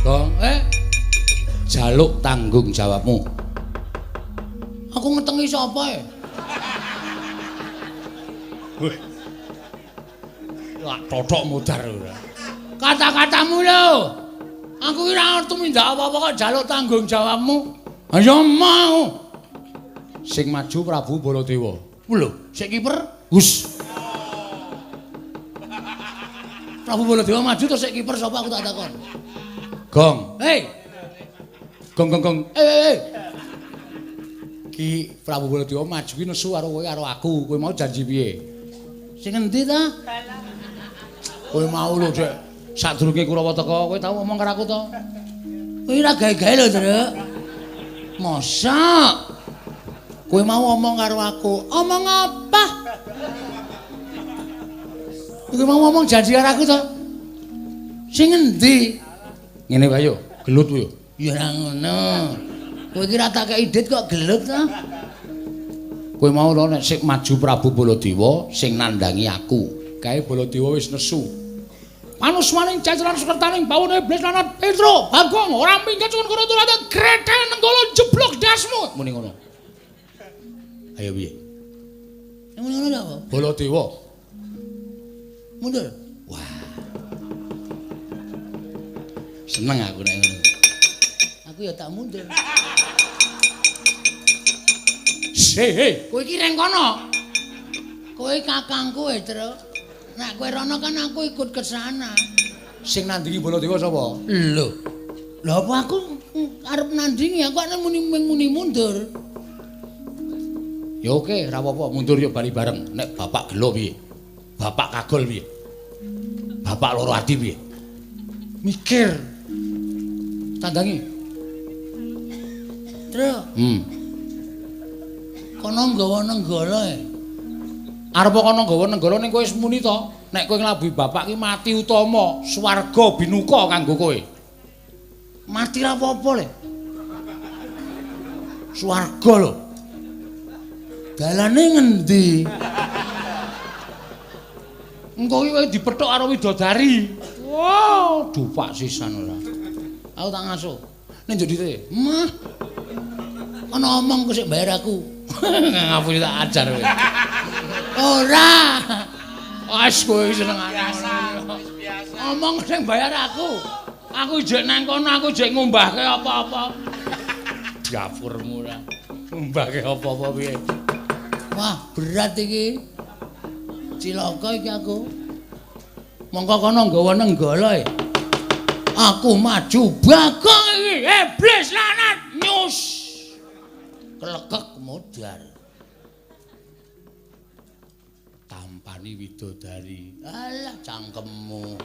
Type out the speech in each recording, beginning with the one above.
Gong, jaluk tanggung jawabmu. Aku ngetengi sapa e? Weh. Lak totok modar ora. Kata-katamu lho. Aku ora tumindak apa-apa kok jaluk tanggung jawabmu. Ayo mau. Sing maju Prabu Baladewa. Lho, sik kiper, hus. Prabu Baladewa maju terus sik kiper sapa aku tak takon. Gong. Hei. Gong gong gong. Eh. Ki Prabu Baladewa maju ki nesu karo kowe karo aku. Kowe mau janji piye? Sing endi ta? Kowe mau lho, Dek. Sadurunge Kurawa teka, kowe tau ngomong karo aku to? Kowe ora gawe-gawe lho, Truk. Mosok? Kowe mau ngomong karo aku. Omong apa? Kowe mau ngomong janji karo aku to? Sing endi? Ngene wae yo, gelut kowe yo. Ya ora ngono. Kowe iki ora tak kei dit kok gelut to? Kowe mau lho nek sik maju Prabu Baladewa sing nandangi aku. Kae Baladewa wis nesu. Panusmaning cacaran sukertaning bawone iblis lanat Petro Bagong ora minggat cuwun kono turate grethe nenggala jeblok dasmu. Muni ngono. Ayo piye? Muni ngono apa? Baladewa. Mundur. Wah. Seneng aku nek ngono. Aku ya tak mundur. Hei, kowe iki reng kono. Kowe kakangku e, Truk. Nek kowe rono kan aku ikut ke sana. Sing nandingi Baladewa sapa? Lho. Lha apa aku arep nandingi? Aku nek muni mundur. Ya oke, ora apa-apa, mundur ya bali bareng. Nek bapak gelo piye? Bapak kagol piye? Bapak loro ati piye? Mikir. Tandangi. Truk. Kono nggawa nenggala e. Arep kono nggawa nenggala ning kowe wis muni to? Nek kowe nglabuhi bapak ki mati utama, swarga binuka kanggo kowe. Mati ra apa-apa le. Swarga lho. Dalane ngendi? Engko ki kowe dipethuk karo widodari. Wow, dupak sisan ora. Aku tak ngasuh. Ning njodite. Mah. Ana omong kok sik bayar aku. Ngapusi tak ajar kowe. Ora. Wis kowe senengane. Wis biasa. Omong sing bayar aku. Aku jek nang kono, aku jek ngumbahke apa-apa. Dapurmu ora. Ngumbahke apa-apa piye? Wah, berat iki. Cilaka iki aku. Mongko kono nggawa nenggala e. Aku maju Bagong iki. Iblis lanat nyus. Kelekek modar. Tampani widodari. Alah cangkemmu.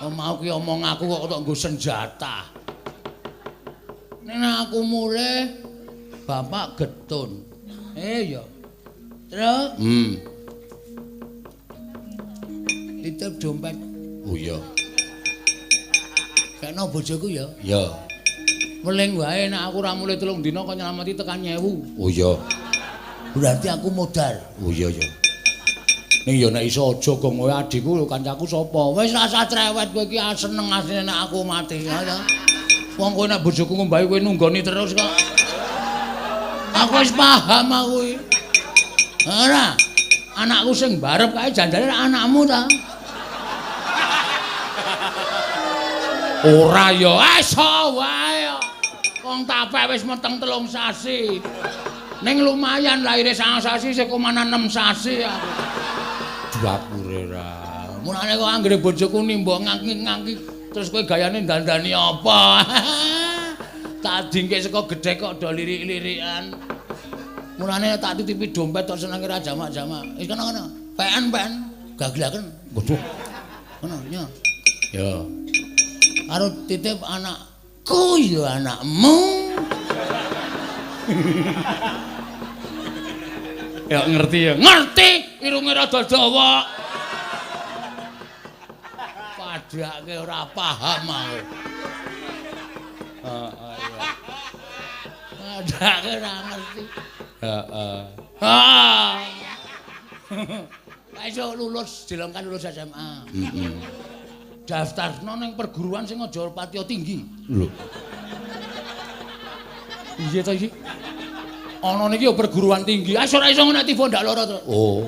Oh mau ki omong aku kok tok nggo senjata. Nek aku mulih bapak getun. Ya. Truk. Titip dompet. Oh iya. Kena bojoku ya. Iya. Weling wae nek aku ora mulih 3 dina kok nyelameti tekan 1000. Oh iya. Berarti aku modar. Oh iya ya. Ning ya nek iso aja gong kowe adikku lho kancaku sapa? Wis rasa cerewet kowe iki seneng asline nek aku mati ya ta. Wong kowe nek bojoku ngombahi kowe nunggoni terus kok. Aku wis paham aku iki. Ora. Anakku sing barep kae janjane anakmu ta. Ora ya, iso wae. Wong tapek wis meteng 3 sasi. Ning lumayan lahire 9 sasi sik kumanan 6 sasi aku. Dapure ra. Mulane kok anggere bojoku nimbok ngangki-ngangki terus kowe gayane dandani apa? Tak dingke saka gedhe kok do lirik-lirikan. Mulane tak titipi dompet tok senenge ra jamak-jamak. Wis kono-kono. PN gaglaken. Waduh. Kono nya. Ya. Karo titip anakku ya anakmu. Ya ngerti ya. Ngerti, irunge rada dawa. Padake ora paham aku. Heeh iya. Padake ora ngerti. Heeh. Ha. Lah iso lulus dilongkan lulus SMA. Heeh. Daftarno ning perguruan sing aja patiya tinggi. Lho. Piye to iki? Ana niki ya perguruan tinggi. Ah ora iso nek tiba ndak lara to. Oh.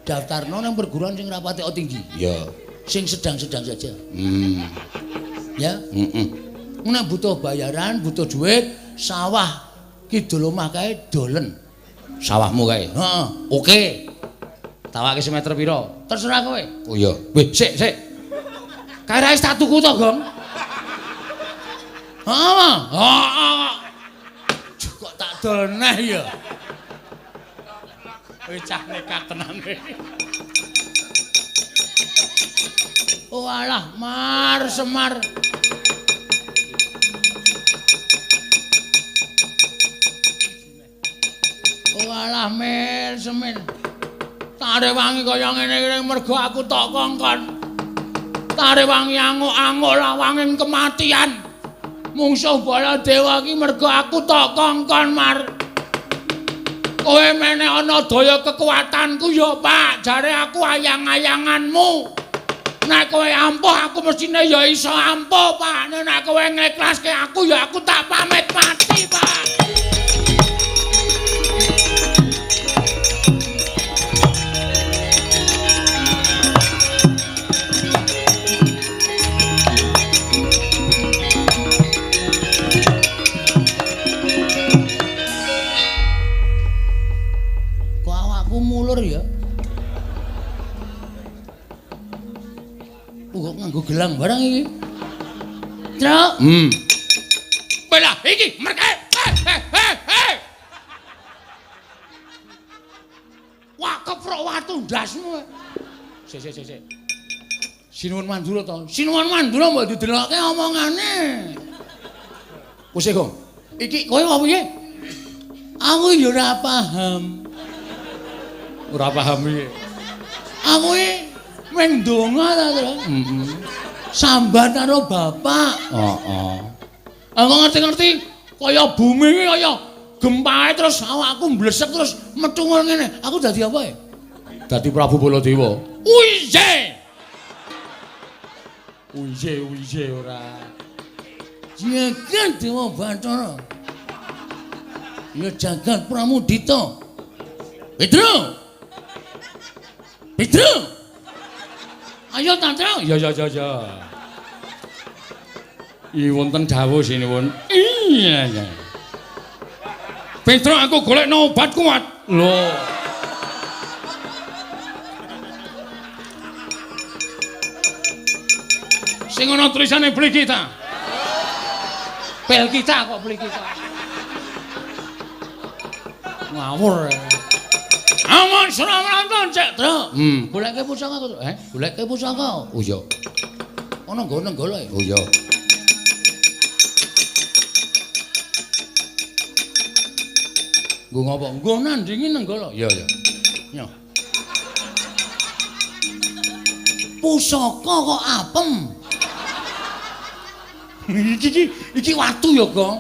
Daftarno ning perguruan sing ora patiya tinggi. Iya. Sing sedang-sedang saja. Ya, heeh. Nek butuh bayaran, butuh duit, sawah kidul omah kae dolen. Sawahmu kae. Heeh. Oke. Tawake semeter pira? Terserah kowe. Oh iya. Weh, sik, sik. Kae ra wis tak tuku to, Gong? Heeh. Heeh. Kok tak dol neh ya. Kowe cah nekat tenan. Oh alah, Mar Semar. Oh alah, Mil Semin. Tak rewangi kaya ngene iki mergo aku tok kongkon. Tak rewangi anguk-anguk lawanging kematian. Mungsuh Baladewa iki mergo aku tok kongkon, Mar. Kowe meneh ana daya kekuatanku ya, Pak. Jare aku ayang-ayanganmu. Nek kowe ampuh aku mestine ya iso ampuh, Pak. Nek kowe ngekhlaske aku ya aku tak pamit mati, Pak. Kok awakku mulur ya? Kok nganggo gelang barang iki? Truk. Belah iki merke. Hei. Wah, keprok watu ndasmu. Sik sik sik sik. Sinuwun Mandura to. Sinuwun Mandura mbok didelokke omongane. Wis Gong. Iki kowe apa piye? Aku ya ora paham. Ora paham piye? Aku iki mung ndonga ta, Tru. Heeh. Sambat karo bapak. Heeh. Aku ngerti-ngerti kaya bumi iki kaya gempae terus awakku mblesek terus methungul ngene. Aku dadi apa ya? Dadi Prabu Baladewa. Uiye. Uiye uiye ora. Jagat Dewa Bathara. Ya jagat Pramudita. Petro. Petro. Ayo Tantra. Ya ya ya ya. I wonten dawuh sinuwun. Iya ya. Petro aku golekno obat kuat. Lho. Sing ana tulisane beli kita. Bel kita kok beli kita. Ngawur. Aman sramranton cek, Tru. Goleke pusaka kok. Goleke pusaka. Oh iya. Ana nggon nenggala. Oh iya. Nggo ngopo? Nggo nandingi nenggala. Iya, iya. Nyoh. Pusaka kok apem. Iki iki watu ya, Gong.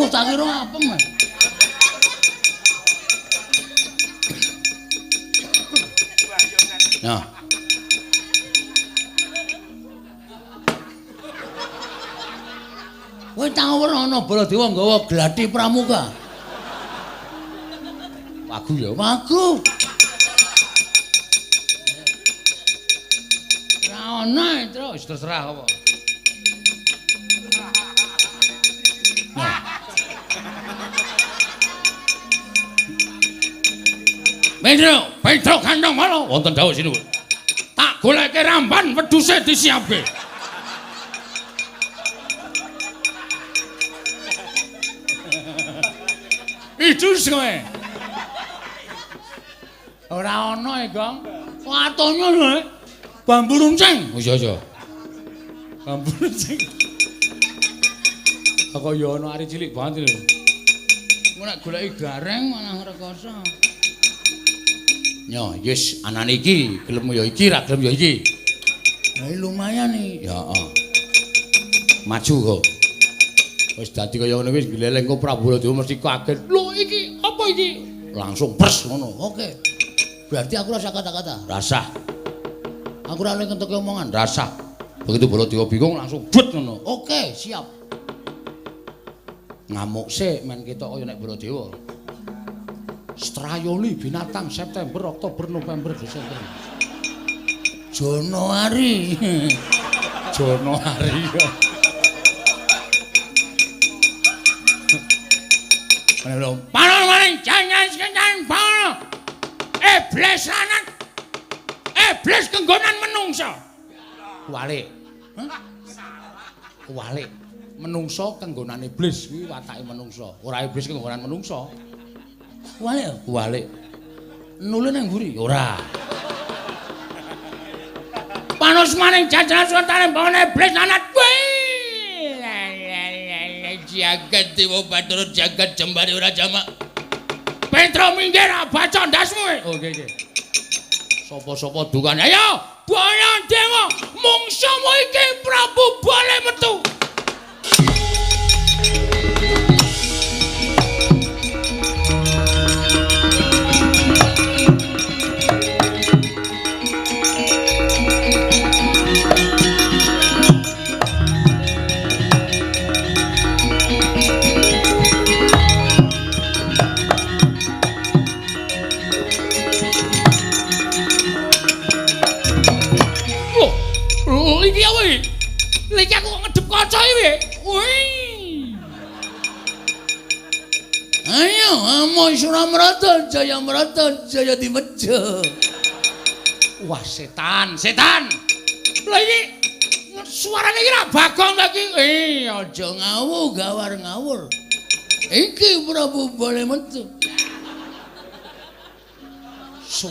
Wah, tak kira apem. Nah. Kowe tau ora ana Baladewa nggawa gladi pramuka? Wagu ya, wagu. Ora ana, Tru, wis terserah apa. Nah. Petro, Petro kandang mala wonten dawuh sinuwun. Tak goleke ramban wedhuse disiapke. Idus kowe. Ora ana e, Gong. Watone lho. Bambu runcing. Oh iya iya. Bambu runcing. Kok ya ana ari cilik banget lho. Engko nek goleki gareng malah rekoso. Nyo, yes, anane iki gelem ya iki, ra gelem ya iki. Lah lumayan iki. Ya, heeh. Maju kok. Wis dadi kaya ngono wis gleleng kok Prabu Baladewa mesti kaget. Lho iki apa iki? Langsung pers ngono. Oke. Berarti aku rasa kata-kata. Rasah. Aku ora oleh ngentuke omongan. Rasah. Begitu Baladewa bingung langsung bet ngono. Oke, siap. Ngamuk sik men ketok kaya nek Baladewa. Strayoli binatang September, Oktober, November, Desember. Januari. Januari. Panon maring jangan sekencan panon. Iblis lanang. Iblis kenggonan menungsa. Kuwalik. Hah? Kuwalik. Menungsa kenggonan iblis kuwi watake menungsa. Ora iblis kenggonan menungsa. Kuwalik, kuwalik. Nule nang mburi? Ora. Panos maning jajaran suwentane mbone iblis lanang kuwi. Jagat Dewa Bathara jagat jembare ora jamak. Petro minggir baca ndasmu. Oh nggih nggih. Sapa-sapa dukane. Ayo, Baladewa, mungsuhmu iki Prabu Bale metu. Iki apa iki? Iki aku kok ngedep kaca iki. Wih. Ayo, Amoy Suramrata, Jayamrata, Jaya Dimeja. Wah, setan, setan. Lah iki suarane iki ra Bagong ta iki? Aja ngawur, gawar ngawur. Iki Prabu Bale metu. Su.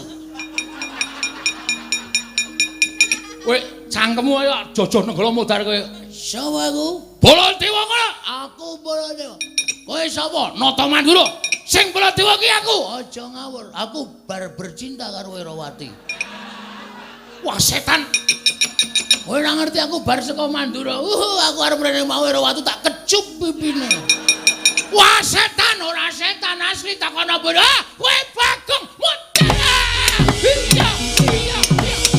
Kowe cangkemmu ayo jojoh nenggala modar kowe. Sapa aku? Baladewa kono. Aku Baladewa. Kowe sapa? Nata Mandura. Sing Baladewa ki aku. Aja ngawur. Aku bar bercinta karo Wirawati. Wah, setan. Kowe ora ngerti aku bar saka Mandura. Aku arep rene mau Wirawati tak kecup pipine. Wah, setan ora setan asli takono bodoh. Ah, kowe Bagong. Iya, iya, iya.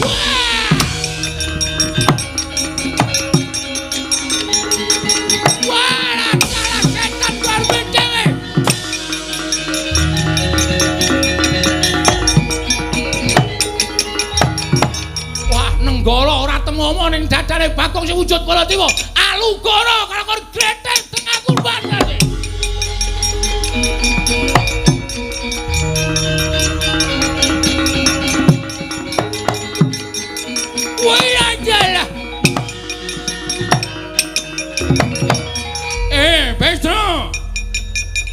Wah. Wah, salah setan luar dhewe. Wah, nenggala ora temomo ning dadane Bagong sing wujud Baladewa. Alugara karo gletek tengah kurban. Wah, ajalah. Petro.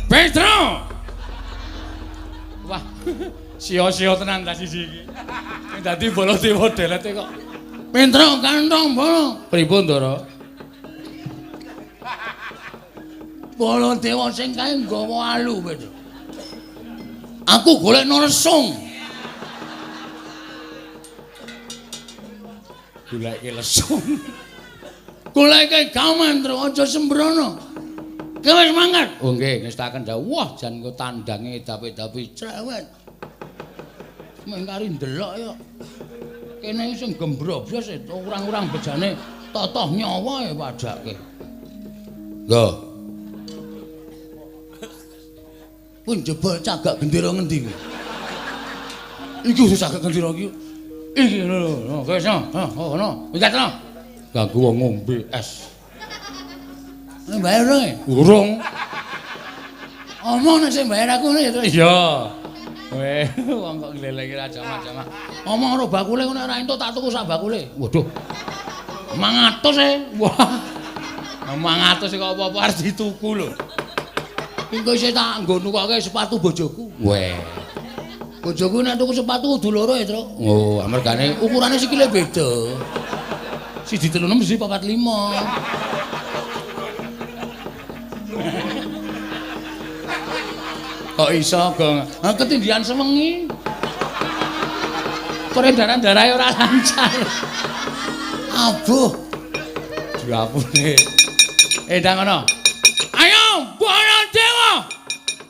Petro. Wah, sia-sia tenan ta siji iki. Sing dadi Baladewa delete kok. Petro kantong bolo. Pripun, Ndara? Baladewa sing kae nggawa alu, Petro. Aku golekno lesung. Goleke lesung. Goleke gaman, Tru, aja sembrono. Kowe wis mangkat. Oh nggih, ngestaken dawuh. Wah, jan engko tandange dapi-dapi cerewet. Mung kari ndelok ya. Kene iki sing gembrobyos urang-urang bejane totoh nyawa ya padake. Nggo. Pun jebol cagak gendera ngendi kuwi? Iki wis cagak gendera iki. Iki lho, lho, wis no, oh no, minggat no. Ganggu wong ngombe es. Bayar dong? Urung. Omong nek sing bayar aku ngono ya, Tru. Iya. Weh, wong kok nglelengi ra jamak-jamak. Omong karo bakule ngono ora entuk tak tuku sak bakule. Waduh. 500 e. Wah. 500 kok apa-apa arep dituku lho. Engko isih tak nggo nukoke sepatu bojoku. Weh. Bojoku nek tuku sepatu kudu loro ya, Tru. Oh, amergane ukurane sikile beda. Siji 36, siji 45. Kok iso, Gong? Ha ketindihan sewengi. Peredaran darahe ora lancar. Abuh. Diapune. Ndang ngono. Ayo, Baladewa.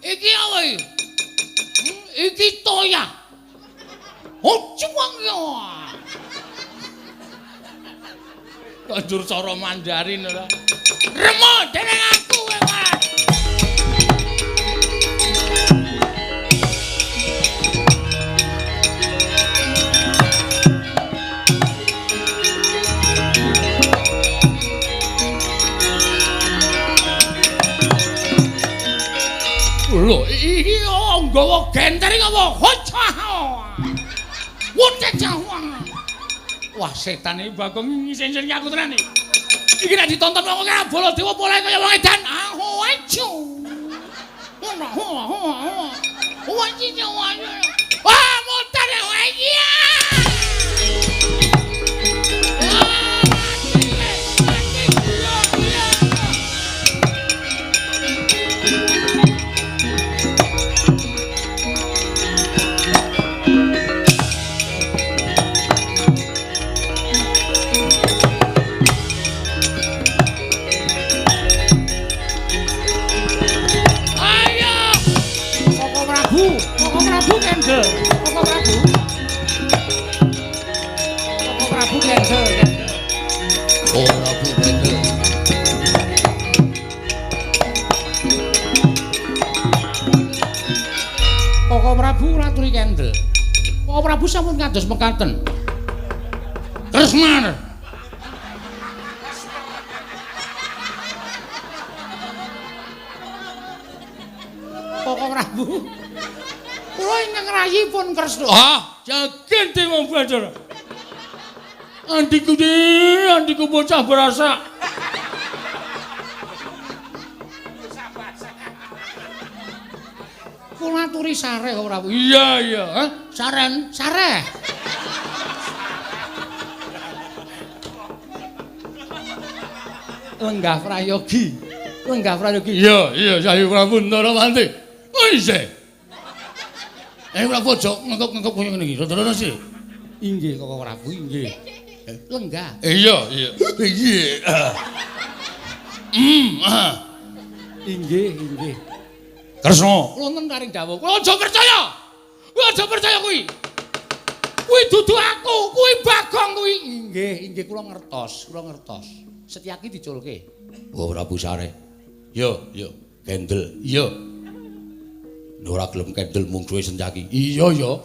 Iki apa iki? Iki toya. Oh, cuwang ya. Kok njur cara Mandarin ora. Remo dening aku kowe malah. Lho, iki nggawa genter iki apa? Wah, setan iki Bagong ngisin-isin aku tenan iki. Iki nek ditonton wong kaya Baladewa polahe kaya wong edan. Wah, mutar wae iki. Koko Prabu raturi kendel. Koko Prabu sampun kados mekaten. Kresna. Koko Prabu. Kula ingkang rayi pun Kresna. Ah, jagen dewa Bathara. Andiku andiku bocah berasa. Kula aturi sareh Koko Prabu. Iya iya, hah? Saren, sareh. Lenggah prayogi. Lenggah prayogi. Iya, iya, Sayu Prabu Ndarawanti. Isih. Prabu aja ngekep-ngekep kaya ngene iki. Rada-rada sih. Inggih Koko Prabu, inggih. Lenggah. Iya, iya. Iya. Inggih, inggih. Kresna, wonten karing dawuh. Kowe aja percaya. Kowe aja percaya kuwi. Kuwi dudu aku, kuwi Bagong kuwi. Inggih, inggih kula ngertos, kula ngertos. Setyaki diculke. Oh, Prabu Sare. Yo, yo, kendel. Iya. Ora gelem kendel mungsuhe Setyaki. Iya, ya.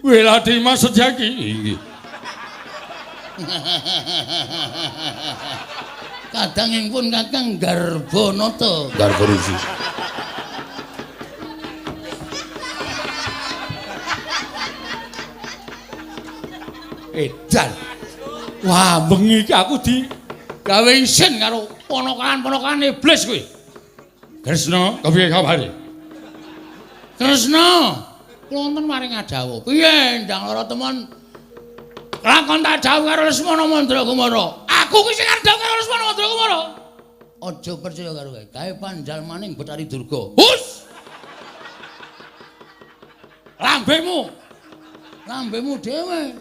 Weladi Mas Setyaki. Inggih. Kadangipun Kakang Garbanata. Garba Risi. Edan. Wah, bengi iki aku di gawe isin karo ponokan-ponokan iblis kuwi. Kresna, kepiye kabare? Kresna, kula wonten maring adawuh. Piye ndang lara temon? Lakon tak dawuh karo Lesmana Mandrakumara. Aku kuwi sing arep dawuh karo Lesmana Mandrakumara. Aja percaya karo kowe. Gawe panjalmaning Bathari Durga. Hus! Lambemu. Lambemu dhewe.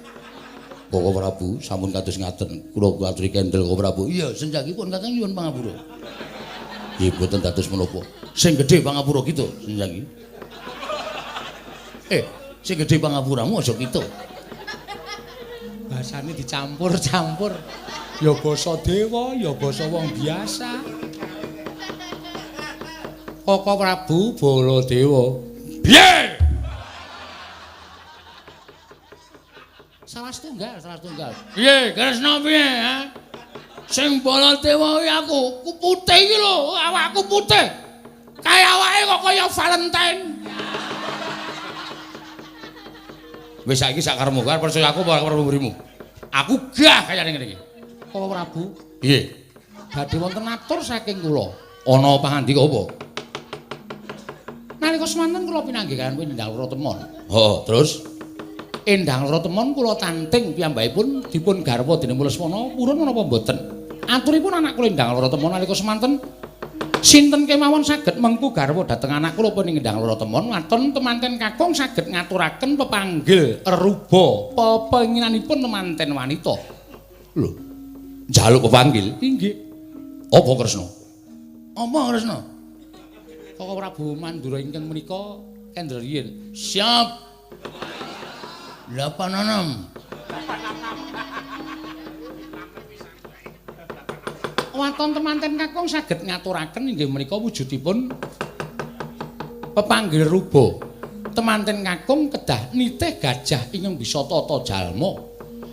Koko Prabu sampun kados ngaten. Kula aturi kendel Koko Prabu. Iya, senjakipun Kakang nyuwun pangapura. Nggih, boten dados menapa. Sing gedhe pangapura kita, senjaki. Sing gedhe pangapuramu aja kita. Basane dicampur-campur. Ya basa dewa, ya basa wong biasa. Koko Prabu Baladewa. Piye? Salah setunggal, salah setunggal. Piye, Kresna piye, ha? Sing Baladewa kuwi aku, ku putih iki lho, awakku putih. Kaya awake kok kaya Valentine. Wis saiki sak karepmu, arep percaya aku apa arep mburimu? Aku gah kayane ngene iki. Koko Prabu, piye? Badhe wonten atur saking kula. Ana pangandika apa? Nalika semanten kula pinanggih kaliyan kuwi Endang Loro Temon. Heeh, terus Endang Loro Temon kula tanting piyambakipun dipun garwa dening Lesmana purun menapa mboten? Aturipun anak kula Endang Loro Temon nalika semanten sinten kemawon saged mengku garwa dhateng anak kula punika Endang Loro Temon waton temanten kakung saged ngaturaken pepanggil reruba pepenginanipun temanten wanita. Lho, njaluk pepanggil? Inggih. Apa Kresna? Apa Kresna? Koko Prabu Mandura ingkang menika kendel riyin. Siap. 86. Waton temanten kakung saged ngaturaken inggih menika wujudipun pepanggil ruba. Temanten kakung kedah nitih gajah ingkang bisa tata jalma.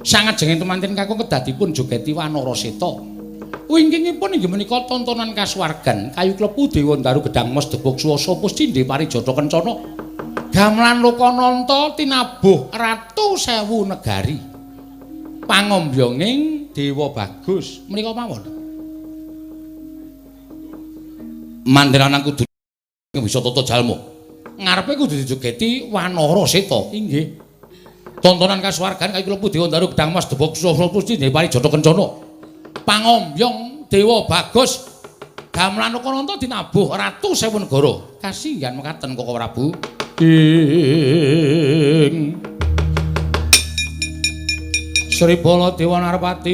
Sangajenge temanten kakung kedah dipun jogeti Wanara Seta. Wingkingipun inggih menika tontonan kasuwargan kayu klepu dewa ndaru gedang mas debog swasa puscindhe parijata kencana. Gamelan Lokananta tinabuh ratu sewu negari. Pangombyonging Dewa Bagus menika mawon. Manten lanang kudu bisa tata jalma. Ngarepe kudu dijogeti Wanara Seta. Inggih. Tontonan kasuwargan kayu klepu dewa ndaru gedang mas debog swasa puscindhe parijata kencana. Pangombyong Dewa Bagus gamelan Lokananta dinabuh ratu sewu negara. Kasinggihan mekaten Koko Prabu. Ing Sri Baladewa Narpati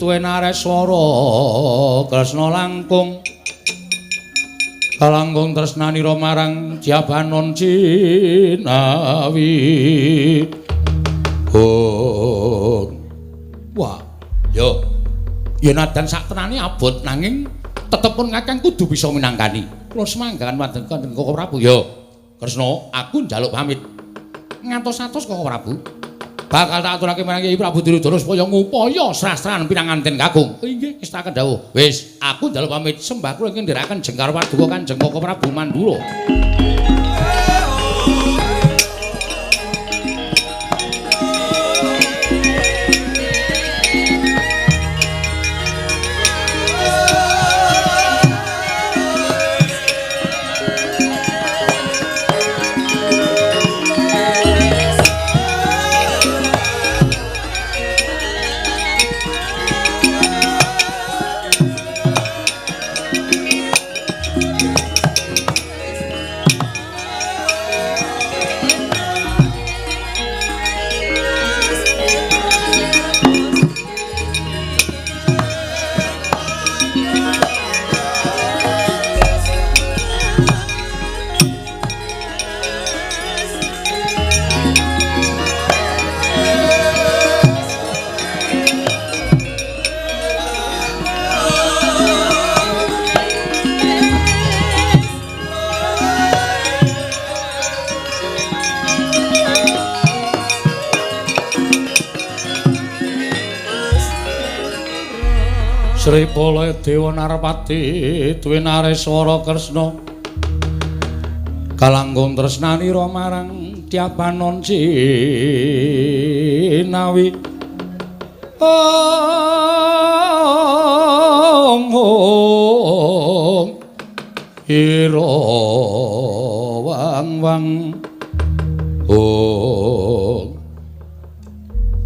tuwe nareswara Kresna langkung kalangkung tresnanira marang Jabanon Cinawi. Oh. Wah, yo. Yen adan sak tenane abot nanging tetep pun kakang kudu bisa minangkani. Kula semanggakan wonten Koko Prabu. Yo. Kresna, aku njaluk pamit. Ngantos-atos Koko Prabu. Bakal tak aturake marang Kyai Prabu Duryudana supaya ngupaya srastran pinanganten kakung. Inggih, wis tak kendhawuh. Wis, aku njaluk pamit sembah kula ingkang ndherekaken jengkar paduka Kanjeng Koko Prabu Mandura. Sri Baladewa Narpati tuwe nareswara Kresna kalangkung tresnanira marang Tyapanon Cinawi. Ong ong ira wang wang ong.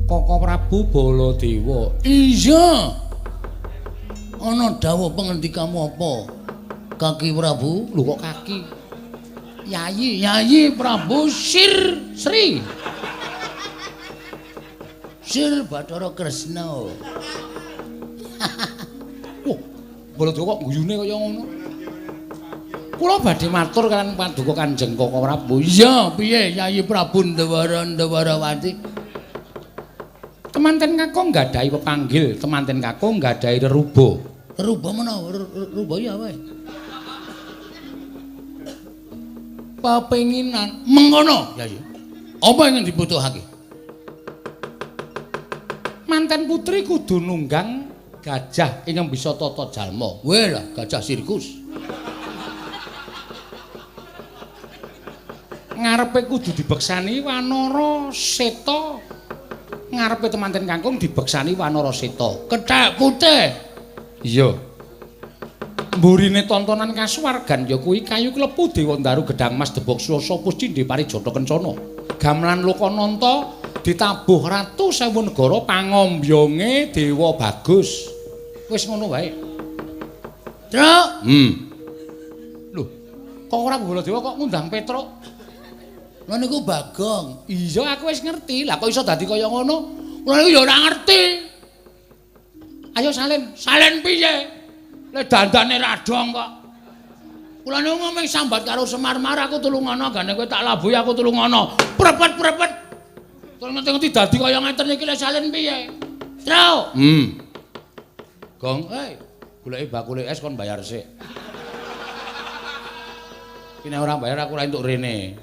Koko Prabu Baladewa. Iya. Ana dawuh pengendikamu apa? Kaki Prabu? Lho kok kaki? Yayi, Yayi Prabu Sir Sri. Sir Bathara Kresna. Wah, Baladewa kok guyune kaya ngono. Kula badhe matur kaliyan paduka Kanjeng Koko Prabu. Iya, piye Yayi Prabu Ndawara Ndawarawati? Temanten kakung nggadahi pepanggil, temanten kakung nggadahi reruba. Reruba menawa, reruba ya wae. Pepenginan mengkono, Yayi. Apa ingin dibutuhake? Manten putri kudu nunggang gajah ingkang bisa tata jalma. Weh lah, gajah sirkus. Ngarepe kudu dibeksani Wanara Seta. Ngarepe temanten kangkung dibeksani Wanara Seta. Kethek putih. Iya. Mburine tontonan kasuwargan ya kuwi kayu klepu dewa ndaru gedang mas debog swasa puscindhe parijata kencana. Gamelan Lokananta ditabuh ratu sewu negara pangombyonge Dewa Bagus. Wis ngono wae. Truk. Lho, kok ora Baladewa kok ngundang Petruk? Lha niku Bagong. Iya, aku wis ngerti. Lah kok iso dadi kaya ngono? Kula niku ya ora ngerti. Ayo salin. Salin piye? Le dandane radong kok. Kula niku ngomong sambat karo Semar Mar aku tulungono gane kowe tak labuhi aku tulungono. Prepet-prepet. Terus ngerti-ngerti dadi kaya ngeten iki le salin piye? Truk. Gong, Hei. Goleki bakule es kon bayar sik. Iki nek ora bayar aku ora entuk rene.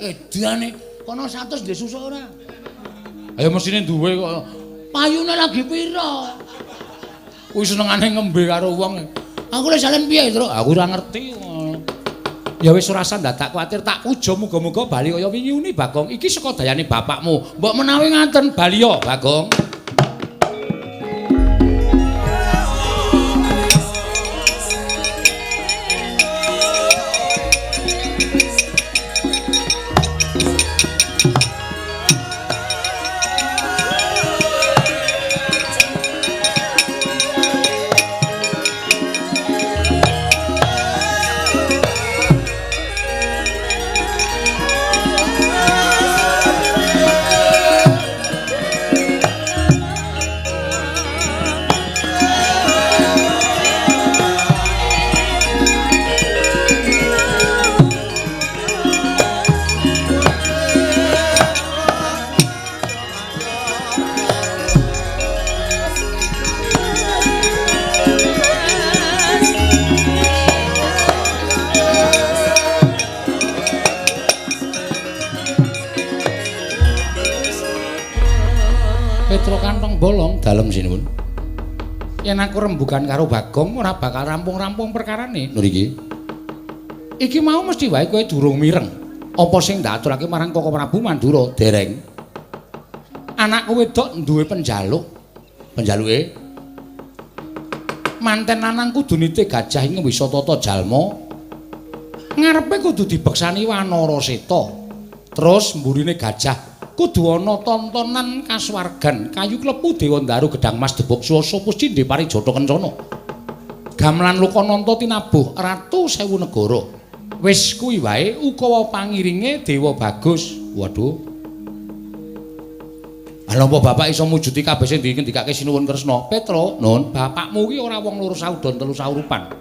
Edane kono 100 ndek susuk ora? Ayo mesine duwe kok. Payune lagi pira? Kuwi senengane ngembe karo wong. Aku lek salen piye, Truk? Aku ora ngerti. Ya wis ora usah dadak kuwatir, tak puja muga-muga bali kaya wingi uni Bagong. Iki saka dayane bapakmu. Mbok menawi ngaten bali ya, Bagong. Bolong dalem sinuwun. Yen aku rembugan karo Bagong ora bakal rampung-rampung perkarane. Lho iki. Iki mau mesti wae kowe durung mireng. Apa sing ndak aturake marang Koko Prabu Mandura? Dereng. Anakku wedok duwe penjaluk. Penjaluke manten lanang kudu nite gajah ing wisa tata jalma. Ngarepe kudu dibeksani Wanara Seta. Terus mburine gajah kudu ana tontonan kasuwargan kayu klepu dewa ndaru gedang mas debok swasa puscindhe parijata kencana gamelan lokananta tinabuh ratu sewu negara. Wis kuwi wae ukawa pangiringe Dewa Bagus. Waduh, lha apa bapak iso mujuti kabeh sing dingendikake Sinuwun Kresna? Petro, nun, bapakmu kuwi ora wong loro saudon telu saurupan.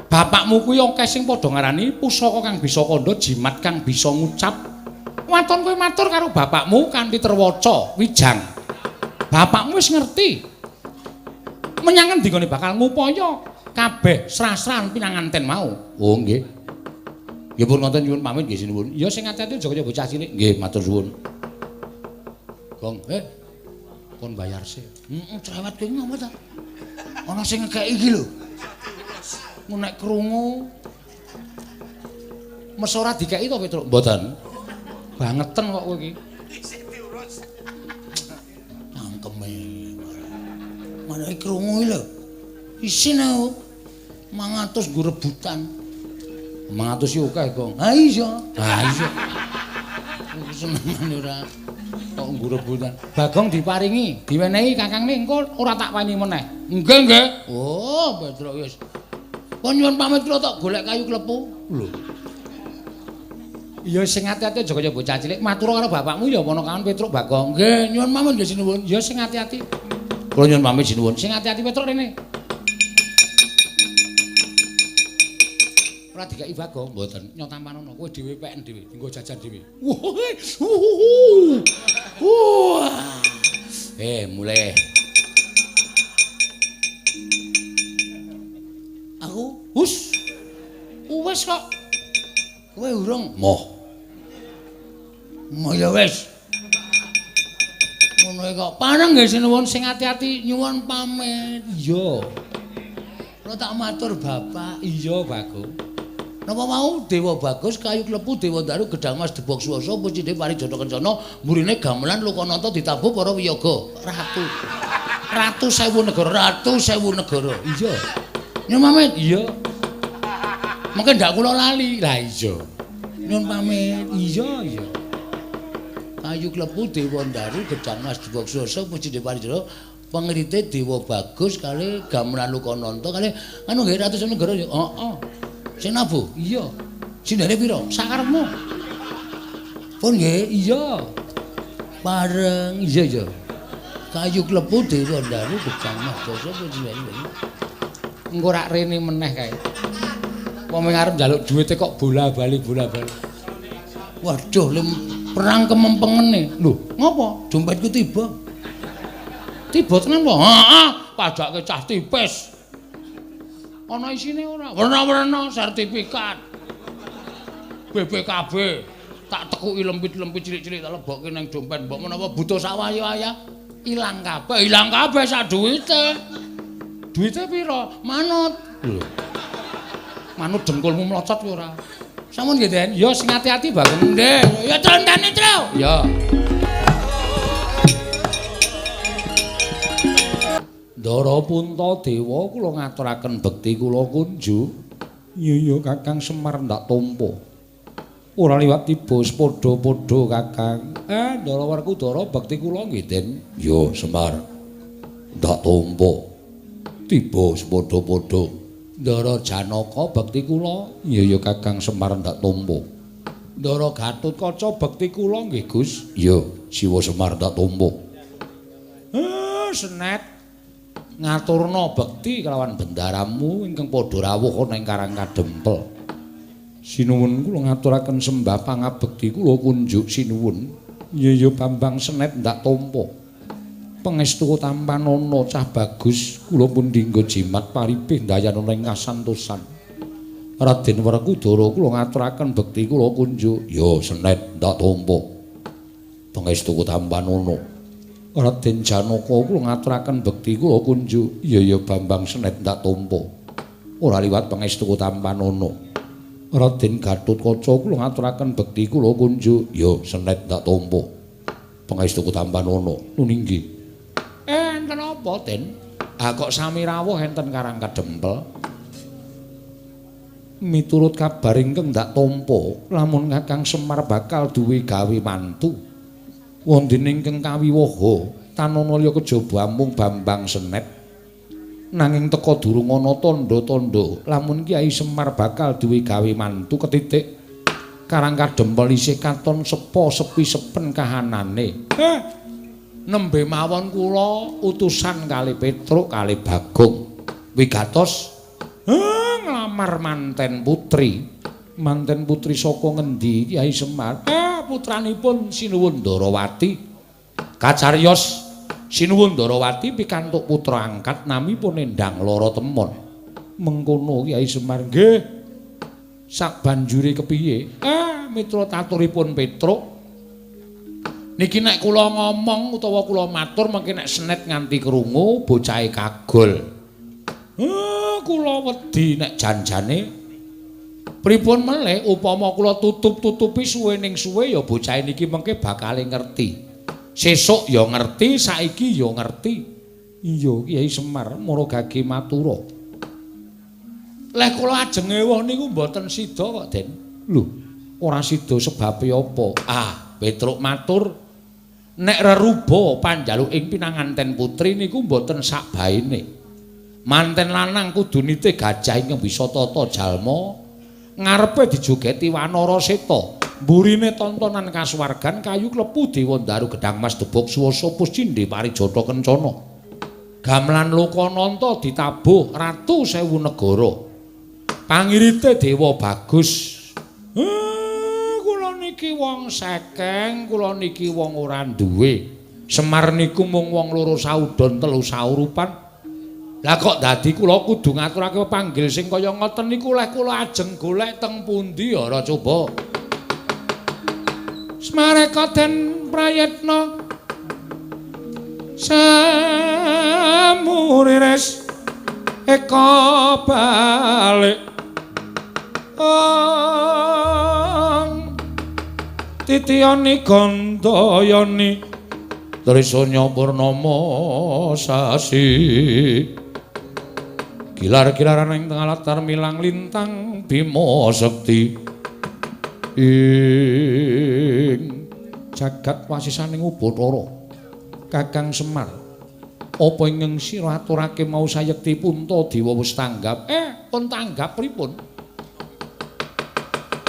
Bapakmu kuwi akeh sing padha ngarani pusaka kang bisa kandha, jimat kang bisa ngucap. Waton kowe matur karo bapakmu kanthi terwaca wijang. Bapakmu wis ngerti. Menyang endi gone bakal ngupaya kabeh srasran pinanganten mau. Oh nggih. Nggih pun ngoten nyuwun pamit nggih sinuwun. Ya sing ati-ati aja kaya bocah cilik. Nggih matur suwun. Gong, kon bayar sik. Heeh, cerewet kowe ngopo ta? Ana sing ngekeki iki lho. Nek krungu mes ora dikeki to Petruk? Mboten. Bangeten kok kowe iki. Isih diurus. Cangkeme. Manahe krungu iki lho. Isin aku. 500 nggo rebutan. 500 iki akeh, Gong. Ha iya. Ha iya. Aku senengane ora kok nggo rebutan. Bagong diparingi, diwenehi kakangne engko ora tak weni meneh. Nggih, nggih. Oh, Petruk wis. Pun nyuwun pamit kula tok golek kayu klepu. Lho. Ya sing ati-ati aja kaya bocah cilik. Matur karo bapakmu ya ponakan Petruk Bagong. Nggih, nyuwun pamit nggih sinuwun. Ya sing ati-ati. Kula nyuwun pamit sinuwun. Sing ati-ati Petruk rene. Ora dikeki Bagong, mboten. Nyotampanono kowe dhewe peken dhewe, nggo jajan dhewe. Wah. Mulai. Aku hus. Wis kok. Kowe urung? Moh. Moh ya wis. Ngono kok. Pareng nggih sinuwun sing ati-ati nyuwun pamit. Iya. Kula tak matur bapak. Iya, Bagong. Napa mau Dewa Bagus kayu klepu Dewa Daru gedang mas debok swasa pucine parijata kencana mburine gamelan lokananta ditabuh para wiyaga ratu. Ratu sewu negara, ratu sewu negara. Iya. Nyuwun pamit. Iya. Mungkin ndak kula lali. Lah iya. Nyuwun pamit. Iya, iya. Kayu klepu Dewa Ndaru gedang mas debok swasa pucine parijata pengrite Dewa Bagus kali gamelan lokananta kali anu nggih ratu sewu negara. Heeh. Sing nabuh? Iya. Sindene pira? Sakarepmu. Pun nggih? Iya. Pareng. Iya, iya. Kayu klepu Dewa Ndaru gedang mas dasa puji. Engko rak rene meneh kae. Wong arep njaluk duwite kok bola-bali bola-bali. Waduh, lem perang kemempengene. Lho, ngopo? Dompetku tiba. Tiba tenan po? Heeh, padake cah tipis. Ana isine ora? Werna-werna sertifikat. BPKB tak tekuki lempit-lempit cilik-cilik tak lebokke nang dompet. Mbok menawa butuh sawaya-waya ilang kabeh, ilang kabeh sak duwite. Duwite pira? Manut. Lho. Manut dengkulmu mlocot kuwi ora. Sampun nggih, Den. Ya sing ati-ati Bagong. Nggih. Ya contene, Tru. Ya. Ndara Puntadewa kula ngaturaken bekti kula kunjuk. Iya ya Kakang Semar ndak tampa. Ora liwat tiba padha-padha Kakang. Ndara Werkudara bekti kula nggih, Den. Ya Semar. Ndak tampa. Tiba padha-padha. Ndara Janaka bekti kula. Iya ya Kakang Semar ndak tampa. Ndara Gatotkaca bekti kula nggih, Gus. Ya, Siwa Semar ndak tampa. Senet. Ngaturna bekti kelawan bendaramu ingkang padha rawuh ana ing Karang Kadempel. Sinuwun kula ngaturaken sembah pangabekti kula kunjuk sinuwun. Iya ya Bambang Senet ndak tampa. Pangestu tampanana cah bagus kula pun dinggo jimat paripih ndayanana ing kasantosan. Raden Werkudara kula ngaturaken bekti kula kunjuk. Ya Senet ndak tampa. Pangestu tampanana. Raden Janaka kula ngaturaken bekti kula kunjuk. Iya ya Bambang Senet ndak tampa. Ora liwat pangestu tampanana. Raden Gatotkaca kula ngaturaken bekti kula kunjuk. Ya Senet ndak tampa. Pangestu tampanana. Nuninggi. Enten apa, Den? Ah kok sami rawuh enten Karang Kadempel. Miturut kabar ingkang ndak tampa, lamun Kakang Semar bakal duwe gawe mantu. Wonten ingkang kawiwaha tanana liya kejaba amung Bambang Senet. Nanging teka durung ana tandha-tandha lamun Kyai Semar bakal duwe gawe mantu ketitik. Karang Kadempel isih katon sepo sepi sepen kahanane. Nembe mawon kula utusan kali Petruk kali Bagong wigatos nglamar manten putri. Manten putri saka ngendi Kyai Semar? Putranipun Sinuwun Ndarawati. Kacariyos Sinuwun Ndarawati pikantuk putra angkat namipun Endang Lara Temon. Mengkono Kyai Semar. Nggih. Sabanjure kepiye? Mitra taturipun Petruk. Niki nek kula ngomong utawa kula matur mengki nek Senet nganti krungu bocahe kagol. Kula wedi nek janjane pripun melih upama kula tutup-tutupi suwe ning suwe ya bocahe niki mengke bakale ngerti. Sesuk ya ngerti, saiki ya ngerti. Iya Kyai Semar mara gage matura. Leh kula ajeng ewuh niku mboten sida kok, Den. Lho, ora sida sebabe apa? Ah, Petruk matur nek reruba panjaluk ing pinanganten putri niku mboten sakbaene. Manten lanang kudu nitih gajah ingkang bisa tata jalma. Ngarepe dijogeti wanara seta, mburine tontonan kasuwargan kayu klepu dewa ndaru gedang mas debok suwasa puscindhe parijata kencana. Gamelan Lokananta ditabuh ratu sewu negara. Pangirite dewa bagus. Kula niki wong sekeng, kula niki wong ora duwe. Semar niku mung wong loro saudon telu saurupan. Lah kok dadi kula kudu ngaturake pepanggil sing kaya ngoten niku leh kula ajeng golek teng pundi ora coba. Smareka den prayitna samurires eka balik ong titiyani gandayani trisanya purnama sasi gilar-gilaran ing tengah latar milang lintang Bima Sekti ing jagat wasisaning Ubathara. Kakang Semar, apa ingkang sira aturake mau sayekti Puntadewa wis tanggap? Pun tanggap pripun?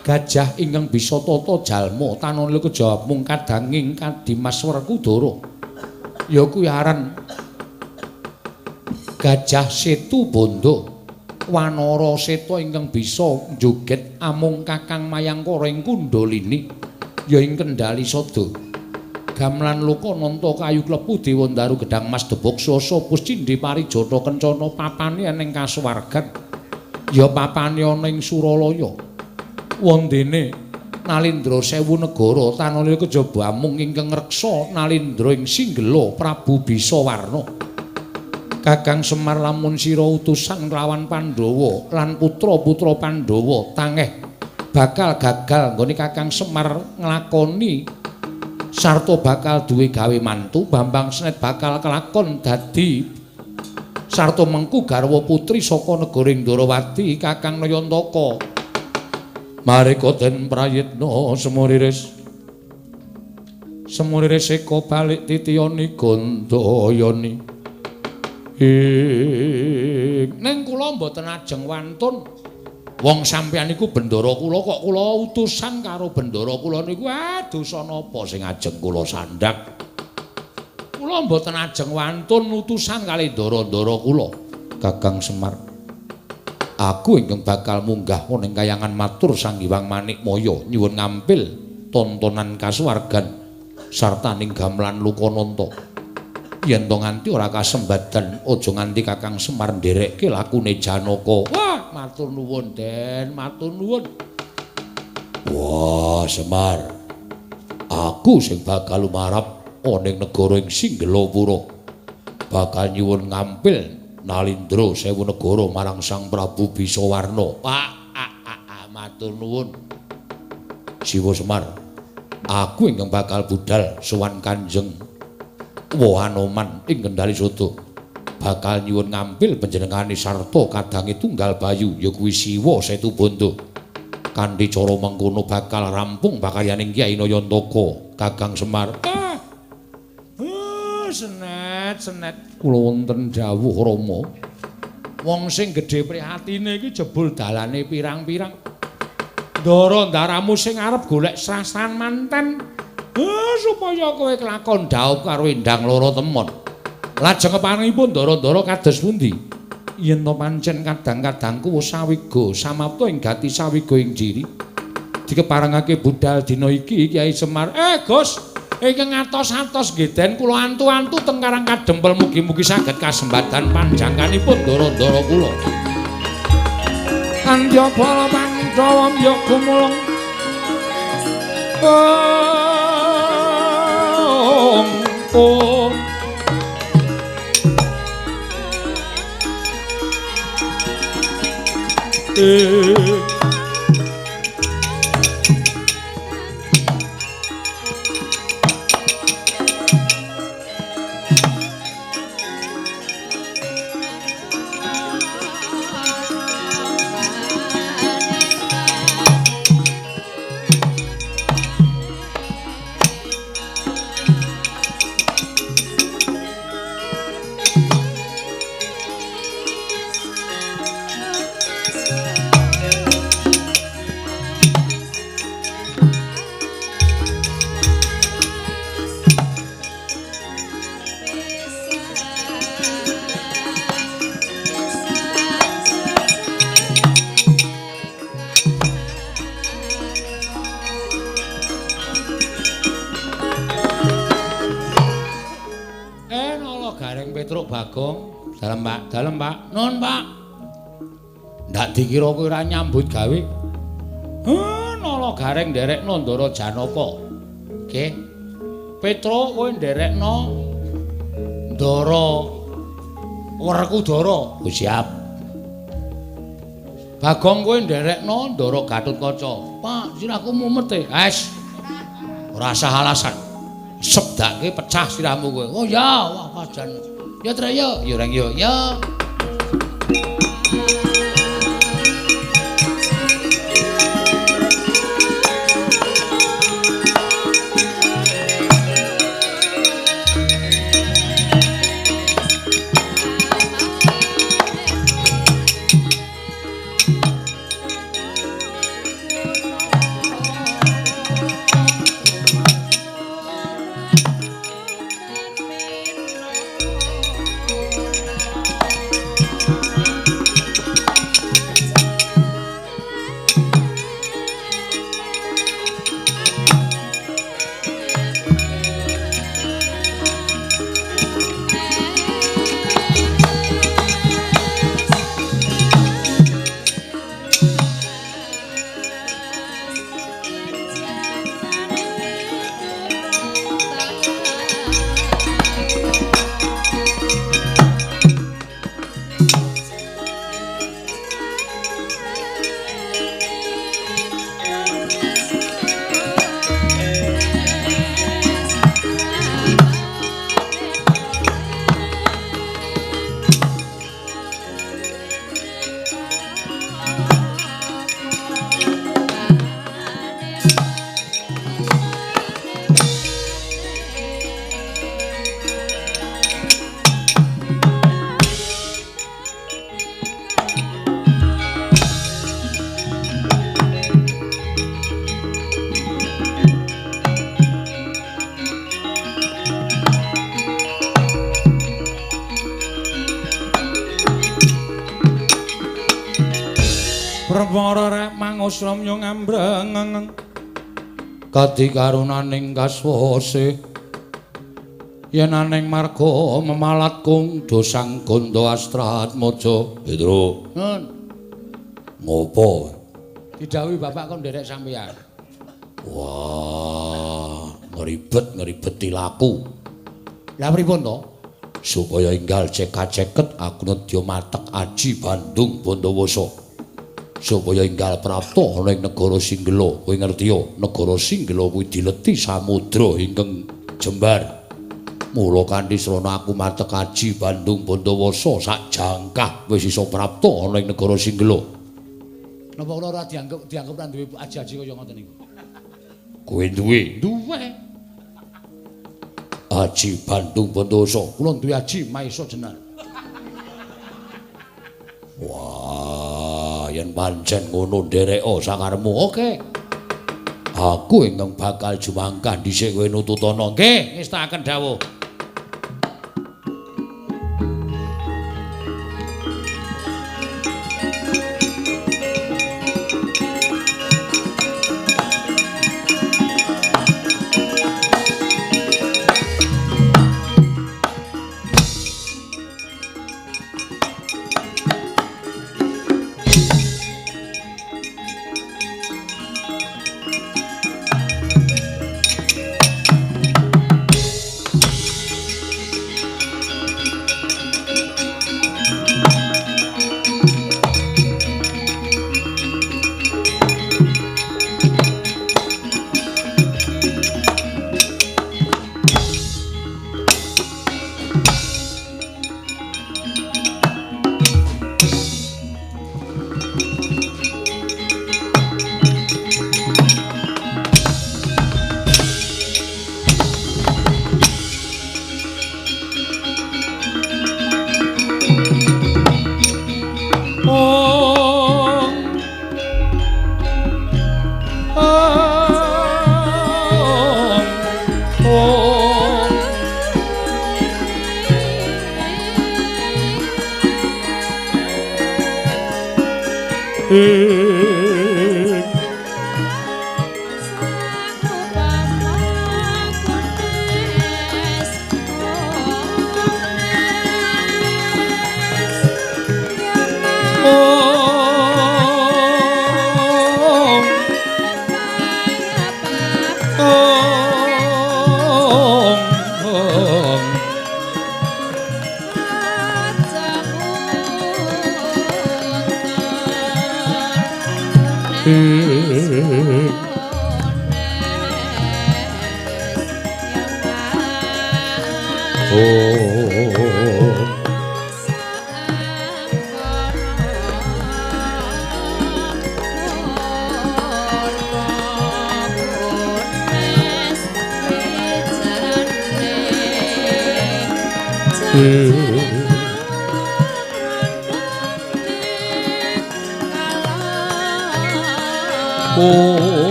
Gajah ingkang bisa tata jalma tanana kejawab mung kadanging Kadimas Werkudara. Ya kuwi aran Gajah Setu Bandha, wanara seta ingkang bisa njoget amung Kakang Mayangkara ing Kundalini ya ing Kendali Sada. Gamelan Lokananta kayu klepu Dewa Ndaru Gedhang Mas Debok Swasa Puscindhe Parijata Kencana papane ning kasuwargan ya papane ana ing Suralaya. Wondene Nalindra sewu negara tanalaya kejaba amung ingkang ngreksa Nalindra ing Singgela Prabu Bisawarna. Kakang Semar lamun sira utusan kelawan Pandhawa lan putra-putra Pandhawa tangeh bakal gagal nggone Kakang Semar nglakoni sarta bakal duwe gawe mantu. Bambang Senet bakal kelakon dadi sarta mengku garwa putri saka negara Ndrawati Kakang Nayantaka. Mareka den prayitna semuriris semuriris eka balik titiyani gandayani. Ning kula mboten ajeng wantun. Wong sampeyan niku bendara kula kok kula utusan karo bendara kula niku dosa napa sing ajeng kula sandhak. Kula mboten ajeng wantun utusan kali ndara-ndara kula. Kakang Semar, aku ingkang bakal munggah ning kayangan matur Sang Hyang Manikmaya nyuwun ngampil tontonan kasuwargan sarta ning gamelan Lokananta. Yen to nganti ora kasembadan aja nganti Kakang Semar nderekke lakune Janaka. Wah, matur nuwun Den, matur nuwun. Wah, Semar, aku sing bakal lumarap ana ing negara ing Singgelapura. Bakal nyuwun ngampil Nalindra sewu negara marang Sang Prabu Bisawarna. Wah, matur nuwun. Siwa Semar, aku ingkang bakal budal sowan Kanjeng Wahanoman ing Kendali Sodo. Bakal nyuwun ngampil panjenengane sarta kadange tunggal bayu ya kuwi Siwa Setubondo. Kanthi cara mengkono bakal rampung pakaryaning Kyai Nayantaka. Kakang Semar, senet senet kula wonten dawuh Rama. Wong sing gedhe prihatine iki jebul dalane pirang-pirang. Ndara ndaramu sing arep golek srasan manten supaya kowe kelakon dhaup karo Endang Loro Temon. Lajeng keparengipun ndara-ndara kados pundi? Yen to pancen kadang-kadangku wis sawiga samapta ing gati sawiga ing jiri. Dikeparengake budal dina iki Kyai Semar. Gus, ingkang atos-atos nggih Den kula antu-antu teng Karang Kadempel mugi-mugi saged kasembadan panjangkanipun ndara-ndara kula. Andya bala Pandhawa mbya gumulung. Oh. Bagong, dalem Pak, dalem Pak. Nun Pak. Ndak dikira kowe ora nyambut gawe. Nala Gareng nderekno Ndara Janaka. Nggih. Petruk kowe nderekno Ndara Werkudara. Oh, siap. Bagong kowe nderekno Ndara Gatotkaca. Pak, sirahku mumet e. Wes. Ora usah alasan. Sebdake pecah sirahmu kowe. Oh ya, wah pajan. Ya Trek ya, ya Reng ya. Ya. Perkara rek mangusramya ngambreng kadi karunaning kaswase yen aning marga memalat kung dosang gondo astratmaja. Petro. Nun. Ngopo? Didhawuhi bapak kon nderek sampeyan. Wah, ngribet-ngribet tilaku. Lah pripun to? Supaya enggal cekak-ceket aku nedya matek aji Bandung Bondowoso. Supaya enggal prapta ana ing negara Singgela. Kowe ngerti ya, negara Singgela kuwi dileti samudra ingkang jembar. Mula kanthi srana aku matek aji Bandung Bondowoso sak jangkah wis iso prapta ana ing negara Singgela. Napa kula ora dianggep ra duwe aji-aji kaya ngoten niku? Kowe duwe? Duwe. Aji Bandung Bondowoso, kula duwe aji Maesa Jenar. Wah, yen pancen ngono ndereka sakarepmu. Oke. Aku ingkang bakal jumangkah dhisik kowe nututana. Nggih, ngestakaken dawuh.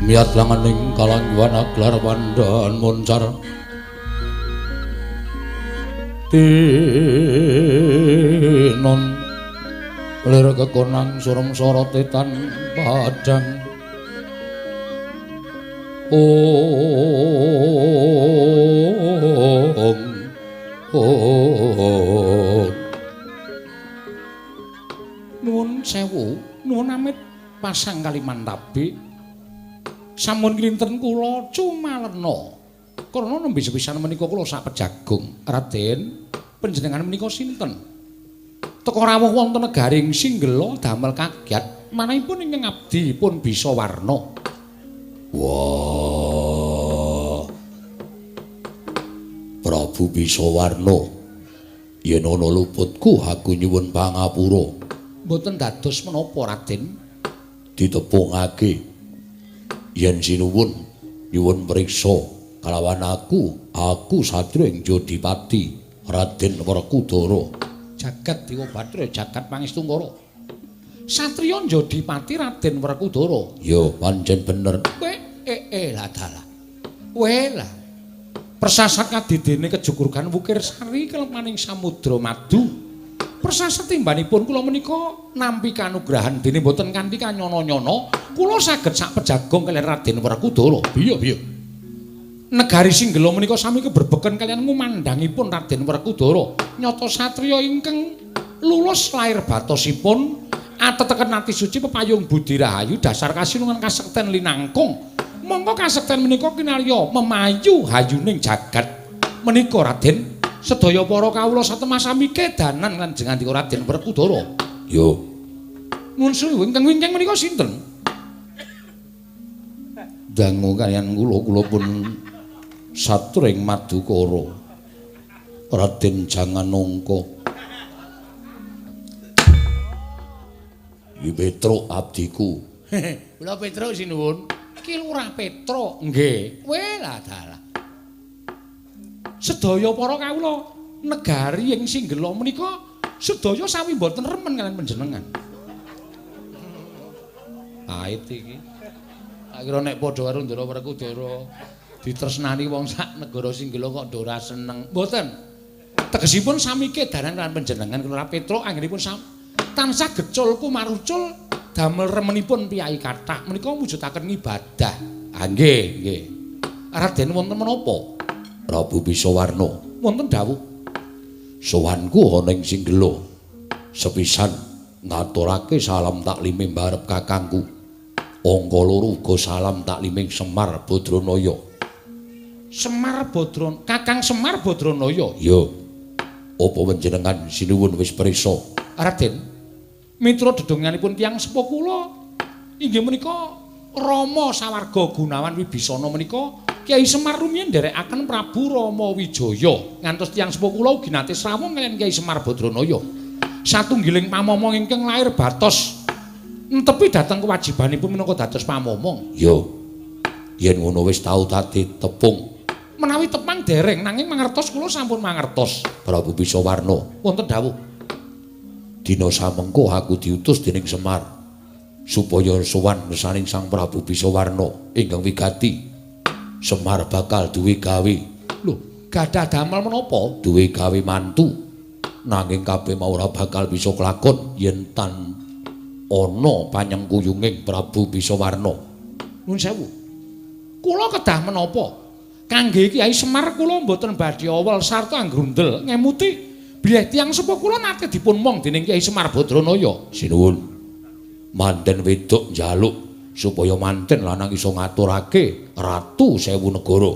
Miyat langaning kalangguan aglar pandhan moncar tinon lir kekonang surem sorote tan padhang. Ong ong. Nuwun sewu, nuwun amit pasang Kalimantabi. Sampun kinten kula cumalena. Karena nembe sepisan menika kula sak pejagung. Raden, panjenengan menika sinten? Teka rawuh wonten negaring Singgela damel kagyat, manahipun ingkang abdi pun bisa warna. Wah. Prabu Bisawarna, yen ana luputku aku nyuwun pangapura. Mboten dados menapa, Raden? Ditepungake yen sinuwun nyuwun priksa kalawan aku, aku satriya ing Jodipati Raden Werkudara. Jagat Dewa Bathara, jagat Pangestungkara. Satriya Jodipati Raden Werkudara. Ya, pancen bener. Kowe lah dalah. Kowe lah. Persasat kadidene kejugurgan Wukir Sari kelemaning Samudra Madu. Persasat timbanipun kula menika nampi kanugrahan dene mboten kanthi kanyono-nyono, kula saged sak pejagong kaliyan Raden Werkudara. Piye piye? Negari Singgela menika sami keberbeken kaliyan ngumandhangipun Raden Werkudara. Nyata satriya ingkang lulus lair batosipun ateteken ati suci pepayung budi rahayu dasar kasinungan kasekten linangkung. Mongko kasekten menika kinarya memayu hayuning jagat menika Raden. Sedaya para kawula satemah sami kedanan lan jengandika Raden Werkudara. Yo. Nuwun suwun ingkang wingking menika sinten? Dangu kaliyan kula, kula pun satring Madukara. Raden Janganongka. Iki Petruk abdiku. Kula Petruk sinuwun. Ki Lurah Petruk. Nggih. Kowe lah dalah. Sedaya para kawula negari ing Singgela menika sedaya sami mboten remen kaliyan panjenengan. Ait iki. Tak kira nek padha karo Ndara Werkudara ditresnani wong sak negara Singgela kok ora seneng. Mboten. Tegesipun sami kedaran lan panjenengan Lurah Petruk anggenipun tansah gecul kumarucul damel remenipun piyai kathah menika mujudaken ngibadah. Ah nggih, nggih. Raden wonten menapa? Prabu Bisawarna, wonten dawuh. Sowanku ana ing Singgela. Sepisan ngaturake salam taklime mbarep kakangku. Angka loro uga salam takliming Semar Badranaya. Semar Badran, Kakang Semar Badranaya. Ya. Apa panjenengan sinuwun wis prisa? Raden, mitra dedonganipun tiyang sepuh kula inggih menika Rama Sawarga Gunawan Wibisana menika Kyai Semar rumiyin nderekaken Prabu Rama Wijaya ngantos tiyang sepuh kula ugi nate srawung kaliyan Kyai Semar Badranaya. Satunggiling pamomong ingkang lair batos entepi dhateng kewajibanipun minangka dados pamomong. Ya. Yen ngono wis tau dadi tepung. Menawi tepang dereng nanging mangertos kula sampun mangertos. Prabu Bisawarna, wonten dawuh. Dina samengko aku diutus dening Semar supaya sowan ngersaning Sang Prabu Bisawarna ingkang wigati. Semar bakal duwe gawe. Lho, gadah damel menapa? Duwe gawe mantu. Nanging kabeh mau ora bakal bisa kelakon yen tan ana panyengkuyunging Prabu Bisawarna. Nuwun sewu. Kula kedah menapa? Kangge Kyai Semar kula mboten badhe awel sarta anggrundel ngemuti bilih tiyang sepuh kula nate dipun mong dening Kyai Semar Badranaya. Sinuwun. Manten wedok njaluk supaya manten lanang iso ngaturake ratu sewu negara.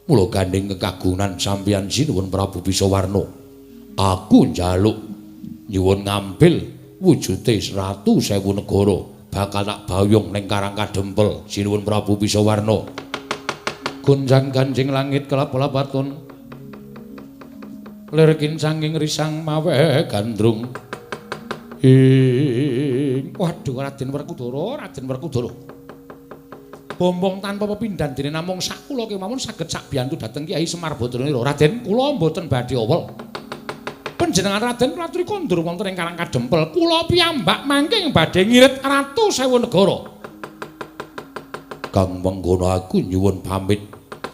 Mula gandheng kekagungan sampeyan sinuwun Prabu Bisawarna. Aku njaluk nyuwun ngambil wujute ratu sewu negara bakal tak bayung ning Karang Kadempel sinuwun Prabu Bisawarna. Gonjang ganjing langit kelap-lapatun lir kincanging risang mawe gandrung. Ing waduh Raden Werkudara, Raden Werkudara. Bombong tanpa pepindhan dene namung sak kula kemawon saged sak biyantu dhateng Kyai Semar Badranaya. Raden, kula mboten badhe awel. Panjenengan Raden kula kondur wonten ing Karang Kadempel. Kula piyambak mangke badhe ngirit ratu sewu negara. Kang mengkono aku nyuwun pamit